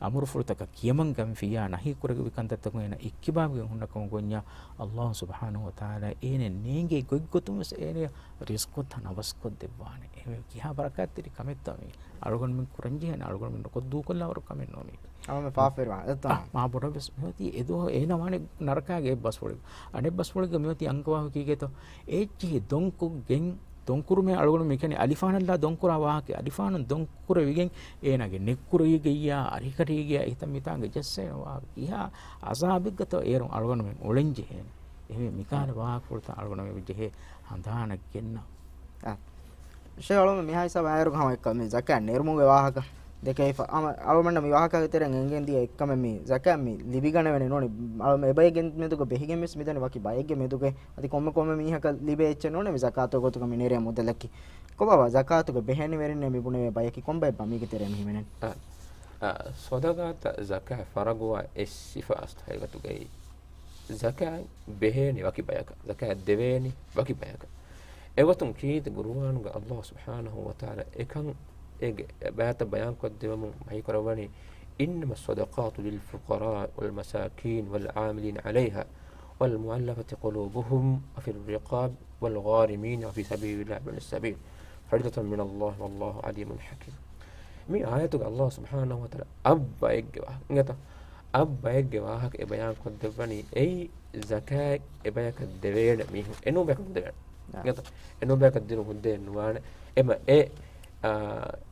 އަމުރުފުޅުތަކަށް ކިޔަމަން ގަންފިއްޔާ، ނަހީ ކުރެވި ކަންތައްތަކުން އޭނަ އިއްކިބާވެގެން ހުންނަ ކަމަށް ގޮންޏާ، އައްލާހު ސުބްޙާނަހު ވަތަޢާލާ އޭނަ ނޭނގޭ ގޮތްގޮތުން ވެސް އޭނަޔަށް ރިޒްޤު ތަނަވަސްކޮށް ދެއްވާނެ. އެ ކިހާ ބަރަކާތްތެރި ކަމެއްތޯ މީ؟ އަޅުގަނޑުމެން ކުރަންޖެހޭނެ، އަޅުގަނޑުމެން ނުކޮށް ދޫކޮށްލާވަރު ކަމެއް ނޫނީ. އަޅުގަނޑުމެން ފާފަވެރިވާނެ. އެއްތާ؟ އާ، މާ ބޮޑަށް ވެސް މިއޮތީ އެ ދުވަހު އޭނަ ވާނެ ނަރަކާގެ އެއް ބަސްފުޅެއް. އަނެއް ބަސްފުޅެއްގަ މިއޮތީ އަންގަވާފަ ކީގޭތޯ؟ އެއްޗިހި ދޮންކޮށްގެން، ދޮންކުރުމޭ އަޅުގަނޑު މިކަނި އަލިފާނަށްލާ ދޮންކުރާ ވާހަކަ، އަލިފާނުން ދޮންކުރެވިގެން އޭނާގެ ނެއްކުރީގައްޔާ، އަރިކަށީގައްޔާ، އެތަން މިތާނގަ ޖެއްސޭނެ ވާހަކަ. ކިހާ އަޒާބެއްގަތޯ އޭރުން އަޅުގަނޑުމެން އުޅެންޖެހޭނެ. އެހެންވެ މިކަހަލަ ވާހަކަފުޅުތައް އަޅުގަނޑުމެން ޖެހޭ ހަނދާނަށް ގެންނަ. އަ. ޝޭޚް އަޅުމެން މިހާ ހިސާބަށް އައިރު ހަމަ އެއްކަމެއް ޒަކާތް ނެރުމުގެ ވާހަކަ ދެކެވިފަ. ހަމަ އަޅުމެންނަށް މި ވާހަކައިގެ ތެރެއިން އެނގެން ދިޔަ އެއްކަމެއް މި ޒަކާތް މި ލިބިގަނެވޭނެ ނޫނީ. އަޅުމެން އެބައިގެ މެދުގަ ބެހިގެން ވެސް މިދަނީ ވަކި ބައެއްގެ މެދުގައި. އަދި ކޮންމެ ކޮންމެ މީހަކަށް ލިބޭ އެއްޗެއް ނޫނޭ މި ޒަކާތުގެ ގޮތުގަ މި ނެރޭ މުދަލަކީ. ކޮބާ ޒަކާތުގެ ބެހޭނިވެރިންނޭ މި ބުނެވޭ ބަޔަކީ ކޮން ބައެއްބާ މީގެ ތެރެއިން ހިމެނެން؟ އާ، އާ، ޞަދަޤާތަށް ޒަކާތް ފަރަޟުވާ އެއް ސިފަ އަސްލު ހަގީގަތުގައި ޒަކާތް ބެހޭނީ ވަކި ބަޔަކަށް، ޒަކާތް ދެވޭނީ ވަކި ބަޔަކަށް. އެގޮތުން ކީރިތި ޤުރުއާނުގަ ﷲ ސުބްޙާނަހޫ ވަތަޢާލާ އެކަން އޭގެ ބައިތައް ބަޔާންކޮށްދެވެމުން ވަޙީކުރައްވަނީ، إنما الصدقات للفقراء والمساكين والعاملين عليها والمؤلفة قلوبهم وفي الرقاب والغارمين وفي سبيل الله وابن السبيل فريضة من الله والله عليم حكيم. މި އާޔަތުގަ ﷲ ސުބްޙާނަހޫ ވަތަޢާލާ އަށް ބައެއްގެ ވާހަކަ، އިނގޭތަ؟ އަށް ބައެއްގެ ވާހަކަ އެ ބަޔާން ކޮށްދެއްވަނީ، އެއީ ޒަކާތް އެ ބަޔަކަށް ދެވޭނެ މީހުން، އެނޫން ބަޔަކަށް ނުދެވޭނެ. އާ. އިނގޭތަ؟ އެނޫން ބަޔަކަށް ދިނުން ހުއްދައެއް ނުވާނެ. އެމަ އެ، އާ،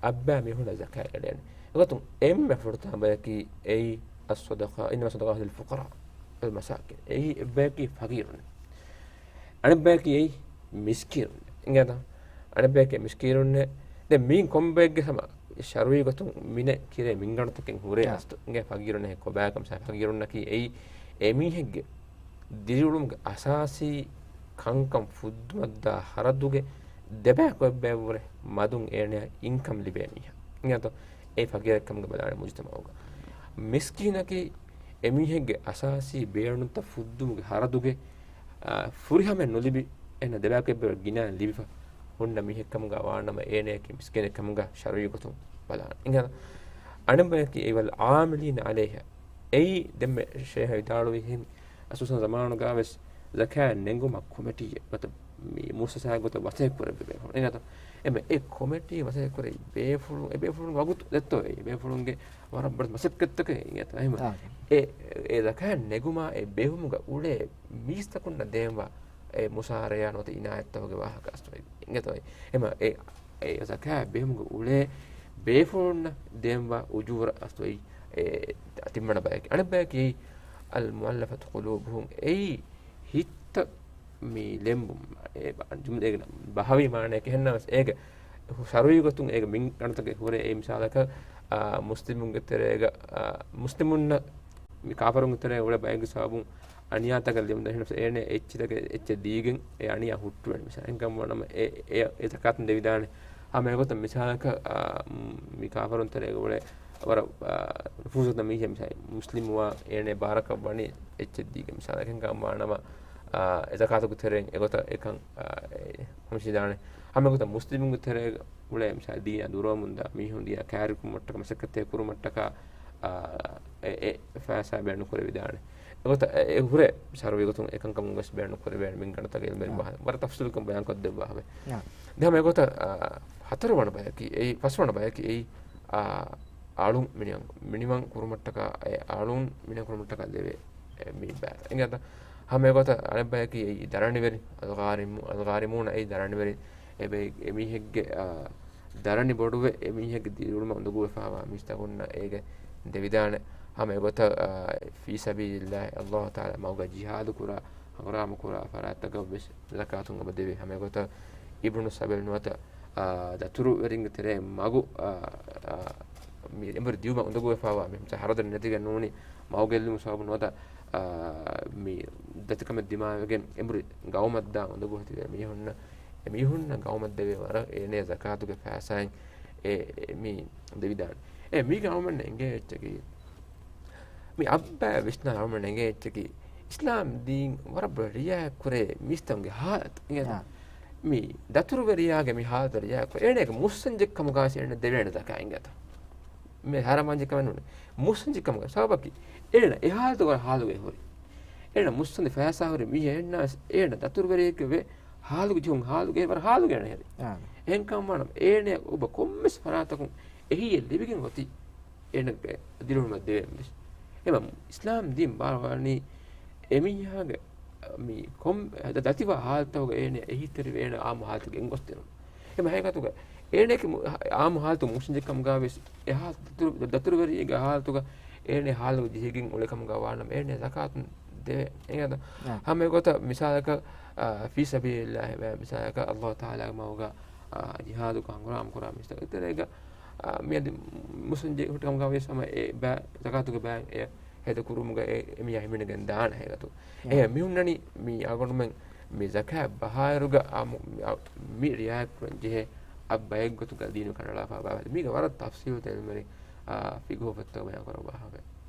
އަށްބައި މީހުންނަށް ޒަކާތް އެޅޭނެ. އެގޮތުން އެންމެ ފުރަތަމަ ބަޔަކީ އެއީ الصدقة، إنما الصدقات للفقراء والمساكين. އެއީ އެއްބަޔަކީ ފަގީރުން. އަނެއްބަޔަކީ އެއީ މިސްކީނުން. އިނގޭތަ؟ އަނެއްބަޔަކީ މިސްކީނުންނޭ. ދެން މީން ކޮންބައެއްގެ ހަމަ ޝަރުޢީ ގޮތުން މިނެ ކިރޭ މިންގަނޑުތަކެއް ހުރޭ އާ. އަސްތު. އިނގޭ ފަގީރުންނޭ ކޮބާކަމަށް ފަގީރުންނަކީ އެއީ އެމީހެއްގެ ދިރިއުޅުމުގެ އަސާސީ ކަންކަން ފުއްދުމަށްދާ ހަރަދުގެ ދެބަޔަކު އެއްބަޔަށްވުރެ މަދުން އޭނަޔަށް އިންކަމް ލިބޭ މީހާ. އިނގޭތޯ؟ އެ ފަގީރެއް ކަމުގަ ބަލާނެ މުޖުތަމަޢުގަ. މިސްކީނަކީ އެމީހެއްގެ އަސާސީ ބޭނުންތައް ފުއްދުމުގެ ހަރަދުގެ، އާ، ފުރިހަމައެއް ނުލިބި، އޭނަ ދެބަޔަކު އެއްބަޔަށް ގިނައިން ލިބިފަ ހުންނަ މީހެއް ކަމުގަ ވާނަމަ އޭނަޔަކީ މިސްކީނެއް ކަމުގަ ޝަރުޢީ ގޮތުން ބަލާނެ. އިނގޭތޯ؟ އަނެއްބަޔަކީ އެއީ والعاملين عليها. އެއީ ދެންމެ ޝޭޚް ވިދާޅުވިހެން އަސޫސަން ޒަމާނުގާވެސް ޒަކާތް ނެގުމަށް ކޮމިޓީއެއް ނުވަތަ މި މުއައްސަސާއެއް ގޮތަށް ވަސައްޔަތް ކުރެއްވި ބޭފުޅުން. އިނގޭތޯ؟ އެމެ އެ ކޮމިޓީ ވަސައްޔަތް ކުރެއްވި ބޭފުޅުން، އެ ބޭފުޅުން ވަގުތު ދެއްތޯ އެ ބޭފުޅުންގެ ވަރަށް ބޮޑު މަސައްކަތްތަކެއް އިނގޭތޯ؟ އެހެން އާ. އެ، އެ ޒަކާތް ނެގުމާ އެ ބޭފުމުގަ އުޅޭ މީސްތަކުންނަށް ދޭންވާ އެ މުސާރަޔާ ނުވަތަ އިނާޔަތްތަކުގެ ވާހަކަ އަސްތު އިނގޭތޯ؟ އެމަ އެ އެ ޒަކާތް ބޭފުމުގަ އުޅޭ ބޭފުޅުންނަށް ދޭންވާ އުޖޫރަ އަސްތު އެއީ ތިންވަނަ ބަޔަކީ. އަނެއް ބަޔަކީ އެއީ المؤلفة قلوبهم، އެއީ ހިތްތައް މި ލެނބުން، އެ ބަ-، ޖުމްލަ އޭގެ ބަހަވީ މާނައަކީ އެހެންނަމަވެސް އޭގެ ޝަރުޢީ ގޮތުން އޭގެ މިންގަނޑުތަކެއް ހުރޭ. އެއީ މިސާލަކަށް، އާ، މުސްލިމުންގެ ތެރޭގަ، އާ، މުސްލިމުންނަށް މި ކާފަރުންގެ ތެރޭ އުޅޭ ބައެއްގެ ސަބަބުން އަނިޔާތަކެއް ލިބުން ދާނެ. އޭނަ އެއްޗިތަކެއް އެއްޗެއް ދީގެން އެ އަނިޔާ ހުއްޓުވޭނެ. މިސާލަކަށް އެހެންކަމަށް ވާނަމަ އެ، އެ، އެ ޒަކާތުން ދެވިދާނެ. ހަމަ އެގޮތަށް މިސާލަކަށް، އާ، މި ކާފަރުން ތެރޭގަ އުޅޭ ވަރަށް، އާ، ނުފޫޒުވަންތަ މީހެއް މިސާލަކަށް މުސްލިމުވާ އޭނަ ބާރަކަށް ވަނީ އެއްޗެއް ދީގެން. މިސާލަކަށް އެހެންކަމަށް ވާނަމަ، އާ، އެ ޒަކާތުގެ ތެރެއިން އެގޮތަށް އެކަން، އާ، އެ، ހަމަ ދާނެ. ހަމަ އެގޮތަށް މުސްލިމުންގެ ތެރޭގަ އުޅޭ މިސާލަކަށް ދީނާ ދުރުވަމުންދާ މީހުން ދީނާ ކައިރިކުރުމަށްޓަކާ މަސައްކަތެއް ކުރުމަށްޓަކާ، އާ، އެ، އެ ފައިސާ ބޭނުން ކުރެވިދާނެ. އެގޮތަށް އެ، އެ ހުރޭ ޝަރުޢީ ގޮތުން އެކަންކަމުން ވެސް ބޭނުން ކުރެވޭނެ މިންގަނޑުތަކެއް އިލްމުވެރިން އާ. ވާހަކަ ވަރަށް ތަފްސީލުކޮށް ބަޔާންކޮށްދެއްވާ ހަމަ. އާ. ދެން ހަމަ އެގޮތަށް، އާ، ހަތަރުވަނަ ބަޔަކީ އެއީ، ފަސްވަނަ ބަޔަކީ އެއީ، އާ، އަޅުން މިނިވަން، މިނިވަން ކުރުމަށްޓަކާ، އެ އަޅުން މިނިވަން ކުރުމަށްޓަކާ ލެވޭ، އެ، މި ބައިތައް. އިނގޭތަ؟ ހަމަ އެގޮތަށް އަނެއް ބަޔަކީ އެއީ ދަރަނިވެރިން، އަލްޣާރިމޫ-، އަލްޣާރިމޫނަ އެއީ ދަރަނިވެރިން. އެ ބައި-، އެ މީހެއްގެ، އާ، ދަރަނި ބޮޑުވެ، އެ މީހެއްގެ ދިރިއުޅުމަށް އުނދަގޫވެފާވާ މީސްތަކުންނަށް އޭގެ ދެވިދާނެ. ހަމަ އެގޮތަށް، އާ، ފީ ސަބީލިއްލާހި، އަލްލާހު ތަޢާލާ މަގުގަ ޖިހާދު ކުރާ، ހަނގުރާމަ ކުރާ ފަރާތްތަކަށް ވެސް ޒަކާތުން އެބަ ދެވޭ. ހަމަ އެގޮތަށް އިބްނު ސަބީލް ނުވަތަ، އާ، ދަތުރުވެރިންގެ ތެރޭ މަގު، އާ، އާ، މި އެނބުރި ދިއުމަށް އުނދަގޫވެފާވާ މީހުން ހަރަދަށް ނެތިގެން ނޫނީ، މަގު ގެއްލުމުގެ ސަބަބުން ނުވަތަ، އާ، މި ދަތިކަމެއް ދިމާވެގެން އެނބުރި ގައުމަށްދާން އުނދަގޫ ހިތިބޭ މީހުންނަށް، އެ މީހުންނަށް ގައުމަށް ދެވޭ ވަރަށް އޭނަޔަށް ޒަކާތުގެ ފައިސާއިން އެ، އެ މި ދެވިދާނެ. އެ މީގެ އަޅުމެންނަށް އެނގޭ އެއްޗަކީ، މި އަށްބައި ވިސްނާ އަޅުމެންނަށް އެނގޭ އެއްޗަކީ، އިސްލާމް ދީން ވަރަށް ބޮޑަށް ރިޢާޔަތް ކުރޭ މީސްތަކުންގެ ހާލަތު. އިނގޭތަ؟ އާ. މި ދަތުރުވެރިޔާގެ މި ހާލަތަށް ރިޢާޔަތް ކުރޭ. އޭނަގެ މުއްސަންޖެއްކަމުގައި އޭނަ ދެވޭނެ ޒަކާތް އިނގޭތަ؟ މި ހަރާމް ވާންޖެއްކަމެއް ނޫން. މުއްސަންޖެއްކަމުގަ ސަބަބަކީ، އޭނަ އެ ހާލަތުގަ ހާލުގައި ހުރި. އޭނަ މުއްސަނދި ފައިސާ ހުރި މީހެއް އެންނާސް، އޭނަ ދަތުރުވެރިއެއްގެ ވެ ހާލުގެ ޖެހުން ހާލުގައި ވަރަށް ހާލުގައި އޭނަ ހެރި. އާ. އެހެންކަމުން އޭނަ އޮބަ ކޮންމެސް ފަރާތަކުން އެހީއެއް ލިބިގެން އޮތީ އޭނަގެ ދިރިއުޅުމަށް ދެވޭން ވެސް. އެމަ އިސްލާމް ދީން ބާރުވާނީ އެމީހާގެ މި ކޮން ދަ-، ދަތިވާ ހާލަތުގަ އޭނަ އެހީތެރިވެ އޭނަ އާއްމު ހާލަތުގަ ގެންގޮސްދިނުން. އެމަ ހަގީގަތުގަ އޭނައަކީ މު-، އާއްމު ހާލަތު މުއްސަންޖެއްކަމުގަ ވެސް އެ ހާލަތު ދަތުރު-، ދަތުރުވެރިއެއްގެ ހާލަތުގަ އޭނަ ހާލުގަ ޖެހިގެން އުޅޭ ކަމުގަ ވާނަމަ އޭނަ ޒަކާތު ދެވޭ. އެނގޭތަ؟ އާ. ހަމަ އެގޮތަށް މިސާލަކަށް، އާ، ފީ ސަބީލިއްލާހި މިސާލަކަށް ﷲ ތަޢާލާގެ މަގުގަ ޖިހާދު ކަންކުރާ އަމުކުރާ މީސްތަކު ތެރޭގަ، އާ، މިއަދި މުސްލިމް ޖެހި ހުއްޓި ކަމުގަ ވިޔަސް ހަމަ އެ ބައި ޒަކާތުގެ ބައި އެ ހޭދަކުރުމުގަ އެ، އެ މީހާ ހިމެނިގެން ދާނެ ހަގީގަތު. އެހެން މި ހުންނަނީ މި އަޅުގަނޑުމެން މި ޒަކާތް ބަހާއިރުގަ އާ މު-، މި އަ-، މި ރިއާޔަތް ކުރަން ޖެހޭ އަށް ބައެއްގޮތުގަ ދީނު ކަނޑައަޅާފަ ބާވަތް. މީގަ ވަރަށް ތަފްސީލު ތެރެ އިލްމުވެރިން، އާ، ފިގުހު ފޮތްތަކަށް ބަޔާން ކުރައްވާ ހަމަ.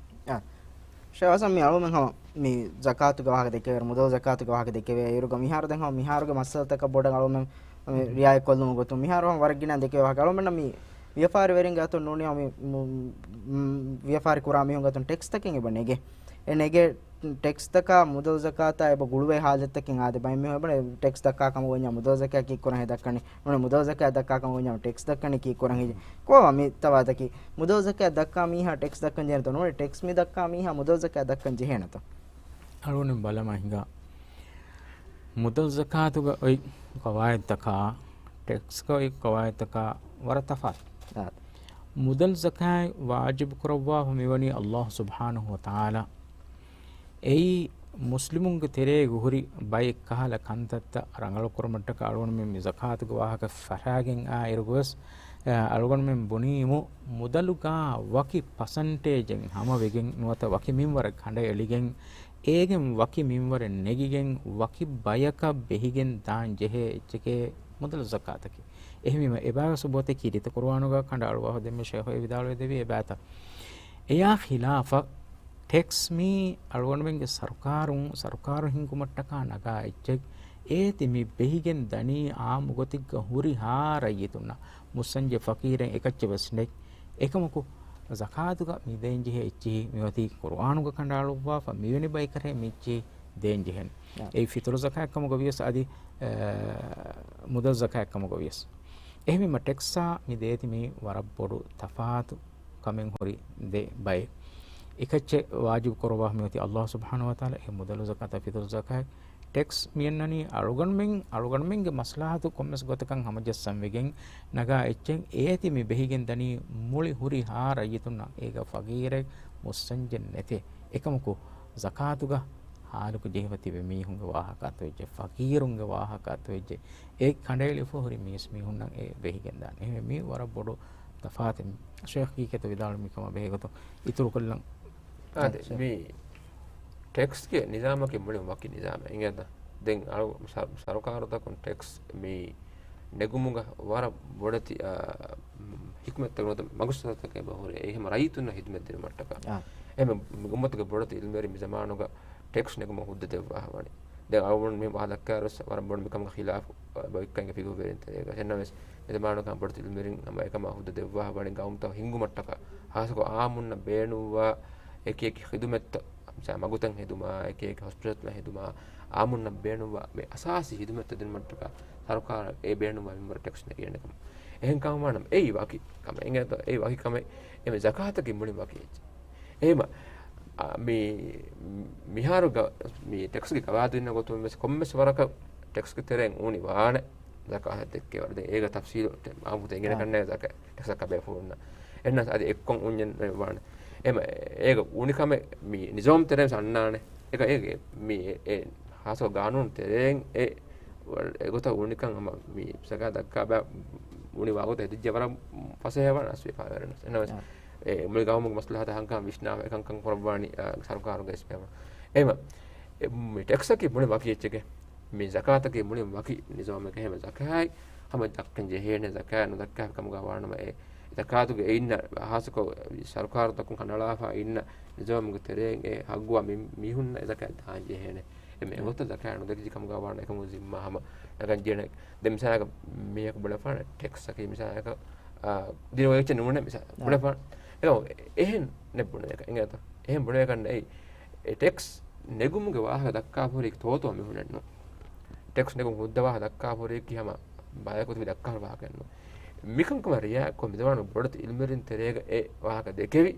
އާ. ޝޭޚް ހަސަން މި އަޅުމެން ހަމަ މި ޒަކާތުގެ ވާހަކަ ދެކެވޭ، މުދަލު ޒަކާތުގެ ވާހަކަ ދެކެވޭ އިރުގަ މިހާރު ދެން ހަމަ މިހާރުގެ މައްސަލަތަކަށް ބޮޑަށް އަޅުމެން މި ރިއާޔަތް ކޮށްލުމުގެ ގޮތުން މިހާރު ހަމަ ވަރަށް ގިނަ ދެކެވޭ ވާހަކަ. އަޅުމެންނަށް މި ވިޔަފާރިވެރިންގެ އަތުން ނޫނީ މި، މު-، މު-، ވިޔަފާރި ކުރާ މީހުންގެ އަތުން ޓެކްސްތަކެއް އެބަ ނެގޭ. އެ ނެގޭ ޓެކްސްތަކާ މުދަލު ޒަކާތާ އެބަ ގުޅުވޭ ހާލަތްތަކެއް އާދެ. ބައެއް މީހުން އެބަ ޓެކްސް ދައްކާ ކަމަށް ވަންޏާ މުދަލު ޒަކާތް ކީއްކުރަން ހެ ދައްކަނީ. ނޫނީ މުދަލު ޒަކާތް ދައްކާ ކަމަށް ވަންޏާ ޓެކްސް ދައްކަނީ ކީއްކުރަން ހެ. ކޮބާ މި ތަފާތަކީ؟ މުދަލު ޒަކާތް ދައްކާ މީހާ ޓެކްސް ދައްކަން ޖެހޭނެތޯ؟ ނޫނީ ޓެކްސް މި ދައްކާ މީހާ މުދަލު ޒަކާތް ދައްކަން ޖެހޭނެތޯ؟ އަޅުގަނޑު ބަލަމާ ހިނގާ. މުދަލު ޒަކާތުގަ އޮތް ޤަވާއިދުތަކާ، ޓެކްސްގަ އޮތް ޤަވާއިދުތަކާ ވަރަށް ތަފާތު. އާ. މުދަލު ޒަކާތް ވާޖިބު ކުރައްވާފަ މިވަނީ އައްލާހު ސުބްޙާނަހު ވަތަޢާލާ. އެއީ މުސްލިމުންގެ ތެރޭގަ ހުރި ބައެއް ކަހަލަ ކަންތައްތައް ރަނގަޅުކުރުމަށްޓަކާ އަޅުގަނޑުމެން މި ޒަކާތުގެ ވާހަކަ ފަށާގެން އާ އިރުގަވެސް، އަޅުގަނޑުމެން ބުނީމު، މުދަލުގަ ވަކި ޕަސަންޓޭޖެއް ހަމަވެގެން ނުވަތަ ވަކި މިންވަރެއް ކަނޑައެޅިގެން، އޭގެން ވަކި މިންވަރެއް ނެގިގެން ވަކި ބަޔަކަށް ބެހިގެން ދާން ޖެހޭ އެއްޗެކޭ މުދަލު ޒަކާތަކީ. އެހެންވީމަ އެބާވެސް އޮބޮތެއް ކީރިތި ޤުރުއާނުގަ ކަނޑައަޅުވާފަ ދެންމެ ޝޭޚު އެ ވިދާޅުވެދެވީ އެބާތައް. އެޔާ ޚިލާފަށް ޓެކްސް މީ އަޅުގަނޑުމެންގެ ސަރުކާރުން، ސަރުކާރު ހިންގުމަށްޓަކާ ނަގާ އެއްޗެއް. އޭތި މި ބެހިގެން ދަނީ އާއްމު ގޮތެއްގަ ހުރިހާ ރައްޔިތުންނަށް، މުއްސަންޖެ ފަޤީރެއް އެކައްޗެއް ވެސް ނެތް. އެކަމަކު، ޒަކާތުގަ މި ދޭންޖެހޭ އެއްޗިހި މިއޮތީ ޤުރުއާނުގަ ކަނޑައަޅުއްވާފަ މިވެނި ބައިކަރަހެއް މިއެއްޗިހި ދޭންޖެހޭނެ. އާ. އެއީ ފިޠުރު ޒަކާތް ކަމުގަ ވިޔަސް އަދި، އަ، މުދަލު ޒަކާތް ކަމުގަ ވިޔަސް. އެހެންވީމަ ޓެކްސްއާ މި ދޭތި މީ ވަރަށް ބޮޑު ތަފާތު ކަމެއް ހުރި ދެ ބައެއް. އެކައްޗެއް ވާޖިބު ކުރައްވާފަ މިއޮތީ އައްލާހު ސުބްޙާނަހު ވަތަޢާލާ އެ މުދަލު ޒަކާތާ ފިޠުރު ޒަކާތް. ޓެކްސް މިއަންނަނީ އަޅުގަނޑުމެން، އަޅުގަނޑުމެންގެ މަސްލަހަތު ކޮންމެސް ގޮތަކަށް ހަމަޖައްސަން ވެގެން ނަގާ އެއްޗެއް. އޭތި މި ބެހިގެން ދަނީ މުޅި ހުރިހާ ރައްޔިތުންނަށް އޭގަ ފަޤީރެއް މުއްސަންޖެއް ނެތޭ. އެކަމަކު ޒަކާތުގަ ހާލުކު ޖެހިފަ ތިބި މީހުންގެ ވާހަކަ އަތުވެއްޖެ، ފަޤީރުންގެ ވާހަކަ އަތުވެއްޖެ. އެ ކަނޑައެޅިފަ ހުރި މީސްމީހުންނަށް އެ ބެހިގެން ދާނެ. އެހެންވެ މީ ވަރަށް ބޮޑު ތަފާތެއް. ޝޭޚް ކީކޭތޯ ވިދާޅުވީ މިކަމާ ބެހޭގޮތުން އިތުރުކޮށްލަން. އާދެ، އެ، މި ޓެކްސްގެ ނިޒާމަކީ މުޅިން ވަކި ނިޒާމެއް އިނގޭތަ؟ ދެން އަޅު-، ސަ-، ސަރުކާރުތަކުން ޓެކްސް މި ނެގުމުގަ ވަރަށް ބޮޑެތި، އާ، ހިކުމަތްތައް ނުވަތަ މަގުސަދަކަށް އެބަ ހުރޭ. އެ ހަމަ ރައްޔިތުންނަށް ހިދުމަތް ދިނުމަށްޓަކާ. އާ. އެހެން މި އުއްމަތުގެ ބޮޑެތި އިލްމުވެރިން މި ޒަމާނުގަ ޓެކްސް ނެގުމަށް ހުއްދަ ދެއްވާފަ ވަނީ. ދެން އަޅުގަނޑު މި ވާހަކަ ދައްކާއިރު ވެސް ވަރަށް ބޮޑު މިކަމުގަ ޚިލާފު އެބަ އޮތްކަން އެނގޭ ފިގުހުވެރިން ތެރޭގަ. އެހެންނަމަވެސް މި ޒަމާނުގަ ބޮޑެތި އިލްމުވެރިން ހަމަ އެކަމާ ހުއްދަ ދެއްވާފަ ވަނީ ގައުމުތައް ހިންގުމަށްޓަކާ. ހާއްސަކޮށް އާއްމުންނަށް ބޭނުންވާ އެކި އެކި ޚިދުމަތްތައް، މިސާ މަގުތައް ހެދުމާ، އެކި އެކި ހޮސްޕިޓަލްތައް ހެދުމާ، އާއްމުންނަށް ބޭނުންވާ މި އަސާސީ ޚިދުމަތްތައް ދިނުމަށްޓަކާ ސަރުކާރަށް އެ ބޭނުންވާ މިންވަރަށް ޓެކްސް ނެގޭނެ ކަމަށް. އެހެން ކަމަށް ވާނަމަ އެއީ ވަކި ކަމެއް. އެނގޭތޯ؟ އެއީ ވަކި ކަމެއް. އެމެ ޒަކާތަކީ މުޅިން ވަކި އެއްޗެއް. އެހެމަ، އާ، މި، މިހާރު ގަ-، މި ޓެކްސްގެ ގަވާއިދު އިންނަ ގޮތުން ވެސް ކޮންމެސް ވަރަކަށް ޓެކްސްގެ ތެރެއިން އުނި ވާނެ ޒަކާތް ދެއްކޭ ވަރު. ދެން އޭގަ ތަފްސީލު އާ. އެނގިނެ ކަންނޭ ޒަކާ-، ޓެކްސް ކަބޭފުޅުންނަށް. އެންނަސް އަދި އެއްކޮން އުންޏެއް ވާނެ. އެމަ، އޭގަ އުނިކަމެއް މި ނިޒާމް ތެރެއިން އަންނާނެ. އެކަ އޭގެ މި އެ، އެ ހާސްކޮށް ގާނޫނު ތެރެއިން އެ، އެގޮތަށް އުނިކަން ހަމަ މި ޒަކާތް ދައްކާ ބައި އުނި ވާގޮތަށް ހެދިއްޖެ ވަރަށް ފަސޭހަވާނެ އަސްވެފާވެރިނަސް. އެންނަމަވެސް އާ. އެ މުޅި ގައުމުގެ މަސްލަހަތަށް ހަނގާމް ވިސްނާފަ އެކަންކަން ކުރައްވާނީ، އާ، ސަރުކާރުގެ އިސް މެމަރު. އެހެމަ، އެ، މި ޓެކްސަކީ މުޅި ވަކި އެއްޗެކޭ. މި ޒަކާތަކީ މުޅި ވަކި ނިޒާމެކޭ. އެހެމަ ޒަކާތް ހަމަ ދައްކަން ޖެހޭނެ، ޒަކާތް ނުދައްކާ ކަމުގަ ވާނަމަ، އެ ޒަކާތުގެ އެ އިންނަ ހާއްސަކޮށް ސަރުކާރުތަކުން ކަނޑައަޅާފަ އިންނަ ނިޒާމުގެ ތެރެއިން އެ ހައްގުވާ މި-، މީހުންނަށް އެ ޒަކާތް ދާން ޖެހޭނެ. އެމެ އެގޮތަށް ޒަކާތް ނުދެއްކި ކަމުގަ ވާނަމަ އެކަމުގެ ޒިންމާ ހަމަ ނަގަން ޖެހޭނެ. ދެން މިސާލަކަށް މީހަކު ބުނެފާނެ ޓެކްސްއަކީ މިސާލަކަށް، އާ، ދިނުމަށް އެއްޗެއް ނޫނޭ މިސާ-، އާ. ބުނެފާނެ. އެކަމަކު އެހެން ނެއް ބުނެވޭކަށް އެނގޭތަ؟ އެހެން ބުނެވޭކަށް ނެތް. އެ ޓެކްސް ނެގުމުގެ ވާހަކަ ދައްކާފަ ހުރީ ތޯތޯ މީހުންނެއްނު. ޓެކްސް ނެގުމުގެ ހުއްދަ ވާހަކަ ދައްކާފަ ހުރީ ކި ހަމަ ބަޔަކު ތިބި ދައްކާފަ ވާހަކައެއްނު. މިކަންކަމަށް ރިއާކޮށް މިޒަމާނުގެ ބޮޑެތި އިލްމުވެރިން ތެރޭގަ އެ ވާހަކަ ދެކެވި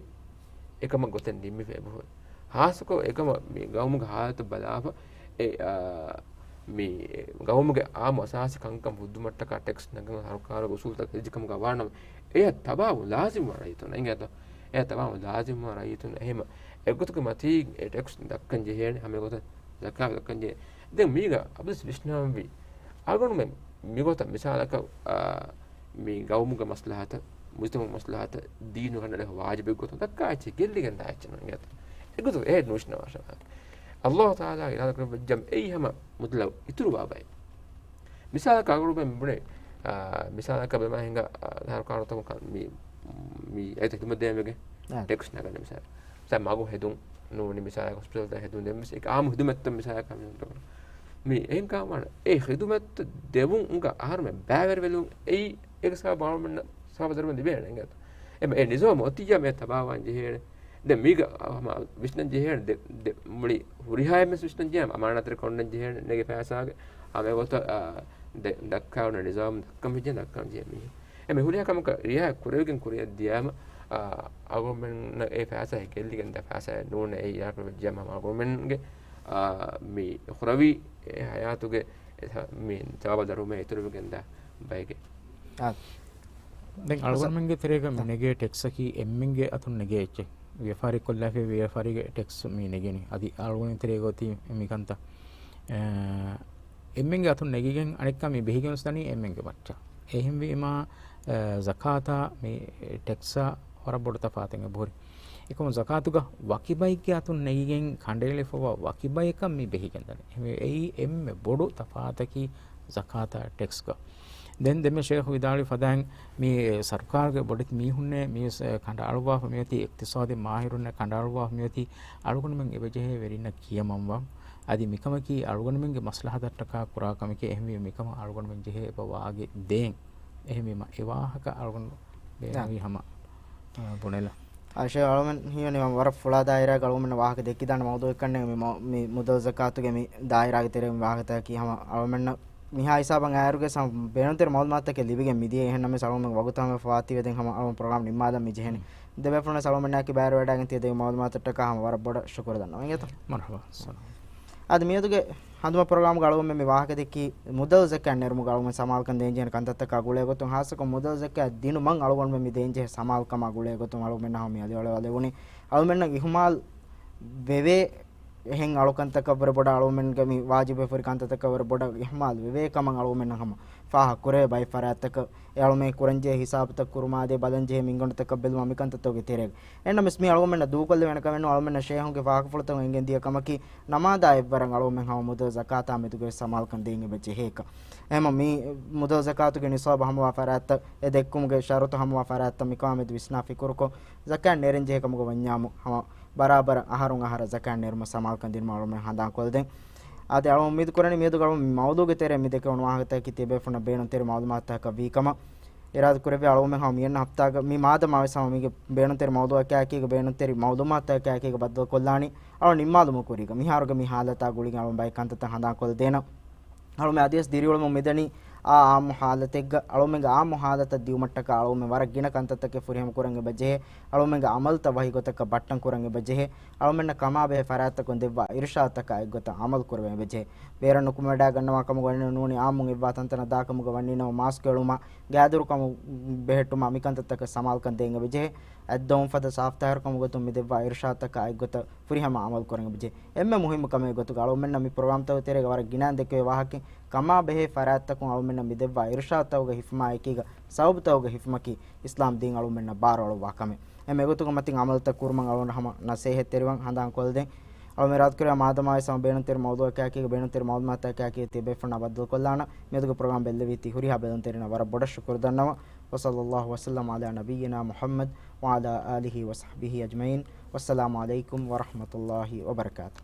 އެކަމަށް ގޮތެއް ނިންމިފަ އެބަހުރި. ހާއްސަކޮށް އެކަމަށް މި ގައުމުގެ ހާލަތު ބަލާފަ އެ، އާ، މި ގައުމުގެ އާއްމު އަސާސީ ކަންކަން ހުއްދުމަށްޓަކާ ޓެކްސް ނަގަން ސަރުކާރުގެ އުސޫލުތައް ހެއްޖެ ކަމުގަ ވާނަމަ، އެޔަށް ތަބާވުން ލާޒިމް ވާނެ ރައްޔިތުން. އިނގޭތަ؟ އެޔަށް ތަބާވުން ލާޒިމް ވާނެ ރައްޔިތުން. އެހެމަ އެގޮތުގެ މަތީ އެ ޓެކްސް ދައްކަން ޖެހޭނެ، ހަމަ އެގޮތަށް ޒަކާތް ދައްކަން ޖެހޭ. ދެން މީގަ އަބަދުވެސް ވިސްނާންވީ އަޅުގަނޑުމެން މިގޮތަށް މިސާލަކަށް، އާ، މި ގައުމުގެ މަސްލަހަތަށް، މުޖްތަމަޢުގެ މަސްލަހަތަށް ދީނު ކަނޑައަޅާ ވާޖިބެއް ގޮތުން ދައްކާ އެއްޗެއް ގެއްލިގެން ދާ އެއްޗެއް ނޫން އިނގޭތަ؟ އެގޮތުން އެ ނުވިސްނަވާށޭ. އައްލާހު ތަޢާލާ އިރާދަކުރެއްވިއްޔާ އެއީ ހަމަ މުދަލަށް އިތުރުވާ ބައެއް. މިސާލަކަށް އަޅުގަނޑުމެން ބުނޭ، އާ، މިސާލަކަށް ބިމާ ހިނގާ، އާ، ސަރުކާރުތަކުން ކަން މި، މި އެތައް ޚިދުމަތް ދޭން ވެގެން އާ. ޓެކްސް ނަގަން މިސާލަށް. މިސާލަށް މަގު ހެދުން ނޫނީ މިސާލަކަށް ހޮސްޕިޓަލްތައް ހެދުން ދެން ވެސް އެ އާއްމު ޚިދުމަތްތައް މިސާލަކަށް މި ހެދުން. މި އެހެން ކަމަށް އެ ޚިދުމަތްތައް ދެވުން އުނގަ އަހަރުމެން ބައިވެރިވެލުން އެއީ އޭގެ ސަބަބު އަޅުމެންނަށް ސަބަބު ދަރުމަ ލިބޭނެ އިނގޭތަ؟ އެމަ އެ ނިޒާމު އޮތިއްޔާ މޭ ތަބާވާން ޖެހޭނެ. ދެން މީގަ ހަމަ ވިސްނަން ޖެހޭނެ ދެ، ދެ، މުޅި ހުރިހާ އެއްމެސް ވިސްނަން ޖެހޭ އަމާނާތްތެރިކޮށް އޮންނަން ޖެހޭނެ ނެގެ ފައިސާގެ ހަމަ އެގޮތަށް، އާ، ދެ، ދައްކާ އޮންނަ ނިޒާމު ދައްކަން ވެއްޖެ ދައްކަން ޖެހޭ މީހެއް. އެމެ ހުރިހާ ކަމަކަށް ރިއާޔަތް ކުރެވިގެން ކުރިއަށް ދިޔާމަ، އާ، އަޅުގަނޑުމެންނަށް އެ ފައިސާ ހެކެއްލިގެން ދާ ފައިސާ ނޫން އެ އިރާދަކުރެއްވިއްޖެ ހަމަ އަޅުގަނޑުމެންގެ، އާ، މި އުޚްރަވީ އެ ހަޔާތުގެ އެ ސަ، މި ސަބަބު ދަރުމަ އިތުރުވެގެން ދާ ބައެއްގެ. އާ. ދެން އަޅުގަނޑުމެންގެ ތެރޭގަ މި އާ. ނެގޭ ޓެކްސަކީ އެންމެންގެ އަތުން ނެގޭ އެއްޗެއް. ވިޔަފާރި ކޮށްލާފައި ވިޔަފާރީގެ ޓެކްސް މި ނެގެނީ. އަދި އަޅުގަނޑު ތެރޭގަ އޮތީ މި ކަންތައް. އެ، އެންމެންގެ އަތުން ނެގިގެން އަނެއްކާ މި ބެހިގެން ވެސް ދަނީ އެންމެންގެ މައްޗަށް. އެހެންވީމާ، އެ، ޒަކާތާ މި ޓެކްސާ ވަރަށް ބޮޑު ތަފާތެއް އެބަހުރި. އެކަމު ޒަކާތުގަ ވަކި ބައެއްގެ އަތުން ނެގިގެން ކަނޑައެޅިފައިވާ ވަކި ބަޔަކަށް މި ބެހިގެން ދަނީ. އެހެންވެ، އެއީ އެންމެ ބޮޑު ތަފާތަކީ ޒަކާތާ ޓެކްސްގަ. ދެން ދެންމެ ޝޭޚު ވިދާޅުވި ފަދައިން މި ސަރުކާރުގެ ބޮޑެތި މީހުންނޭ މިވެސް ކަނޑައަޅުއްވާފަ މިއޮތީ، އިޤްތިޞާދީ މާހިރުންނޭ ކަނޑައަޅުއްވާފަ މިއޮތީ، އަޅުގަނޑުމެން އެބަޖެހޭ ވެރިންނަށް ކިޔަމަންވާން. އަދި މިކަމަކީ އަޅުގަނޑުމެންގެ މަސްލަހަތަށްޓަކާ ކުރާ ކަމެކޭ. އެހެންވީމަ މިކަމަށް އަޅުގަނޑުމެން ޖެހޭ އެބަ ވާގި ދޭން. އެހެންވީމަ އެ ވާހަކަ އަޅުގަނޑު ބޭނުންވީ ހަމަ، އާ، ބުނެލަ. އާ، ޝޭޚް އަޅުމެން ހީވަނީ ވަރަށް ފުޅާ ދާއިރާގަ އަޅުމެންނަށް ވާހަކަ ދެއްކިދާނެ މައުޟޫއެއްކަންނޭ މި މަ، މި މުދަލު ޒަކާތުގެ މި ދާއިރާގެ ތެރޭ މި ވާހަކަތަކަކީ ހަމަ އަޅުމެންނަށް މިހާ ހިސާބަށް އައިއިރުގެ ސަމް ބޭނުންތެރި މައުލޫމާތުތަކެއް ލިބިގެން މިދިޔަ. އެހެންނަމަވެސް އަޅުމެން ވަގުތު ހަމަ ފާތީވެ ދެން ހަމަ އަޅުމެން ޕްރޮގްރާމް ނިންމާލަން މި ޖެހެނީ. ދެބޭފުޅުން އަޅުމެންނާއެކީ ބައިވެރިވެވަޑައިގެން ތިޔަ ދެއްވި މައުލޫމާތަށްޓަކާ ހަމަ ވަރަށް ބޮޑަށް ޝުކުރު ދަންނަވަން އިނގޭތަ؟ މަރުޙަބާ. އަދި މިއަދުގެ ހަނދުމަ ޕްރޮގްރާމްގަ އަޅުގަނޑުމެން މި ވާހަކަ ދެއްކީ މުދަލު ޒަކާތް ނެރުމުގަ އަޅުގަނޑު ސަމާލުކަން ދޭންޖެހޭ ކަންތައްތަކާ ގުޅޭގޮތުން، ހާއްސަކޮށް މުދަލު ޒަކާތް ދިނުމަށް އަޅުގަނޑުމެން މި ދޭންޖެހޭ ސަމާލުކަމާ ގުޅޭގޮތުން އަޅުގަނޑުމެންނަށް ހަމަ މި އަލިއަޅުވާލެވުނީ. އަޅުގަނޑުމެންނަށް އިހުމާލު ވެވޭ އެހެން އަޅުކަންތަކަށްވުރެ ބޮޑަށް އަޅުގަނޑުމެންގެ މި ވާޖިބުވެފަ ހުރި ކަންތައްތަކަށްވުރެ ބޮޑަށް އިހުމާލު ވެވޭ ކަމަށް އަޅުގަނޑުމެންނަށް ހަމަ ފާހަގަ ކުރެވޭ ބައެއް ފަރާތްތަކަށް އެ އަޅުމެން ކުރަންޖެހޭ ހިސާބުތައް ކުރުމާ އަދި ބަލަންޖެހޭ މިންގަނޑުތަކަށް ބެލުމާ މިކަންތައްތަކުގެ ތެރޭގަ. އެހެންނަމަވެސް މީ އަޅުގަނޑުމެންނަށް ދޫކޮށްލެވޭނެ ކަމެއް ނޫން. އަޅުގަނޑުމެންނަށް ޝޭހުންގެ ފާހަގަފުޅުތަކުން އެނގެން ދިޔަ ކަމަކީ، ނަމާދާ އެއްވަރަށް އަޅުގަނޑުމެން ހަމަ މުދަލު ޒަކާތާ މެދުގަވެސް ސަމާލުކަން ދޭން އެބަ ޖެހޭކަން. އެހެންމަ މި މުދަލު ޒަކާތުގެ ނިޞާބު ހަމަވާ ފަރާތްތައް، އެ ދެއްކުމުގެ ޝަރުތު ހަމަވާ ފަރާތްތައް މިކަމާ މެދު ވިސްނާ ފިކުރުކޮށް، ޒަކާތް ނެރެން ޖެހޭ ކަމުގަ ވަންޏާމު ހަމަ ބަރާބަރަށް އަހަރުން އަހަރަށް ޒަކާތް ނެރުމަށް ސަމާލުކަން ދިނުމަށް އަޅުގަނޑުމެން ހަނދާންކޮށްދޭން. އަދި އަޅުގަނޑު އުއްމީދު ކުރަނީ މިއަދު އަޅުގަނޑު މި މައުޟޫގެ ތެރޭ މި ދެކެވުނު ވާހަކަތަކަކީ ތިޔަބޭފުޅުންނަށް ބޭނުންތެރި މައުލޫމާތުތަކަކަށް ވީ ކަމަށް. އިރާދަ ކުރެއްވި އަޅުގަނޑުމެން ހަމަ މިއަންނަ ހަފްތާގަ މި މާދަމާ ވެސް ހަމަ މީގެ ބޭނުންތެރި މައުޟޫއަކާއެކީގަ ބޭނުންތެރި މައުލޫމާތުތަކާއެކީގަ ބައްދަލުކޮށްލާނީ. އަޅުގަނޑު ނިންމާލުމުގެ ކުރީގަ މިހާރުގެ މި ހާލަތާ ގުޅިގެން އަޅުގަނޑު ބައެއް ކަންތައްތައް ހަނދާންކޮށްދޭނަން. އަޅުމެން އަދިވެސް ދިރިއުޅެމުން މިދަނީ އާ އާއްމު ހާލަތެއްގަ. އަޅުމެންގެ އާއްމު ހާލަތަށް ދިއުމަށްޓަކާ އަޅުމެން ވަރަށް ގިނަ ކަންތައްތަކެއް ފުރިހަމަ ކުރަން އެބަޖެހޭ. އަޅުމެންގެ އަމަލުތައް ވަހިގޮތަކަށް ބައްޓަން ކުރަން އެބަޖެހޭ. އަޅުމެންނަށް ކަމާބެހޭ ފަރާތްތަކުން ދެއްވާ އިރުޝާދުތަކާ އެއްގޮތަށް އަމަލު ކުރެވެން އެބަޖެހޭ. ބޭރަށް ނުކުމެވަޑައިގަންނަވާ ކަމުގަ ވަނީ ނޫނީ އާއްމުން އެއްވާ ތަންތަނަށް ދާކަމުގަ ވަނީ ނަމަ މާސްކު އެޅުމާ، ގާދަރުކަމު ބެހެއްޓުމާ މިކަންތައްތަކަށް ސަމާލުކަން ދޭން އެބަޖެހޭ. އަތްދޮވުން ފަދަ ސާފުތާހިރުކަމުގެ ގޮތުން މި ދެއްވާ އިރުޝާދުތަކާ އެއްގޮތަށް ފުރިހަމަ އަމަލު ކުރަން އެބަޖެހޭ. އެންމެ މުހިއްމު ކަމެއް ގޮތުގަ އަޅުމެންނަށް މި ޕްރޮގްރާމްތަކުގެ ތެރޭގަ ވަރަށް ގިނައިން ދެކެވޭ ވާހަކައިން، ކަމާ ބެހޭ ފަރާތްތަކުން އަޅުމެންނަށް މި ދެއްވާ އިރުޝާދުތަކުގެ ހިފުމާ އެކީގަ ސަބަބުތަކުގެ ހިފުމަކީ އިސްލާމް ދީން އަޅުމެންނަށް ބާރުއަޅުއްވާ ކަމެއް. އެ މެގޮތުގަ މަތިން އަމަލުތައް ކުރުމަށް އަޅުގަނޑު ހަމަ ނަސޭހަތްތެރިވަން ހަނދާން ކޮށްދޭން. އަޅުމެން އިރާދަކުރޭ މާދަމާވެސް ހަމަ ބޭނުންތެރި މައުޟޫއަކާއެކީގަ ބޭނުންތެރި މައުލޫމާތުތަކާއެކީގަ ތިޔަބޭފުޅުންނާ ބައްދަލުކޮށްލާނަން. މިއަދުގެ ޕްރޮގްރާމް ބެއްލެވީތީ ހުރިހާ ބެލުންތެރިންނަށް ވަރަށް ބޮޑަށް ޝުކުރު ދަންނަވަން. وصلى الله وسلم على نبينا محمد وعلى آله وصحبه أجمعين. والسلام عليكم ورحمة الله وبركاته.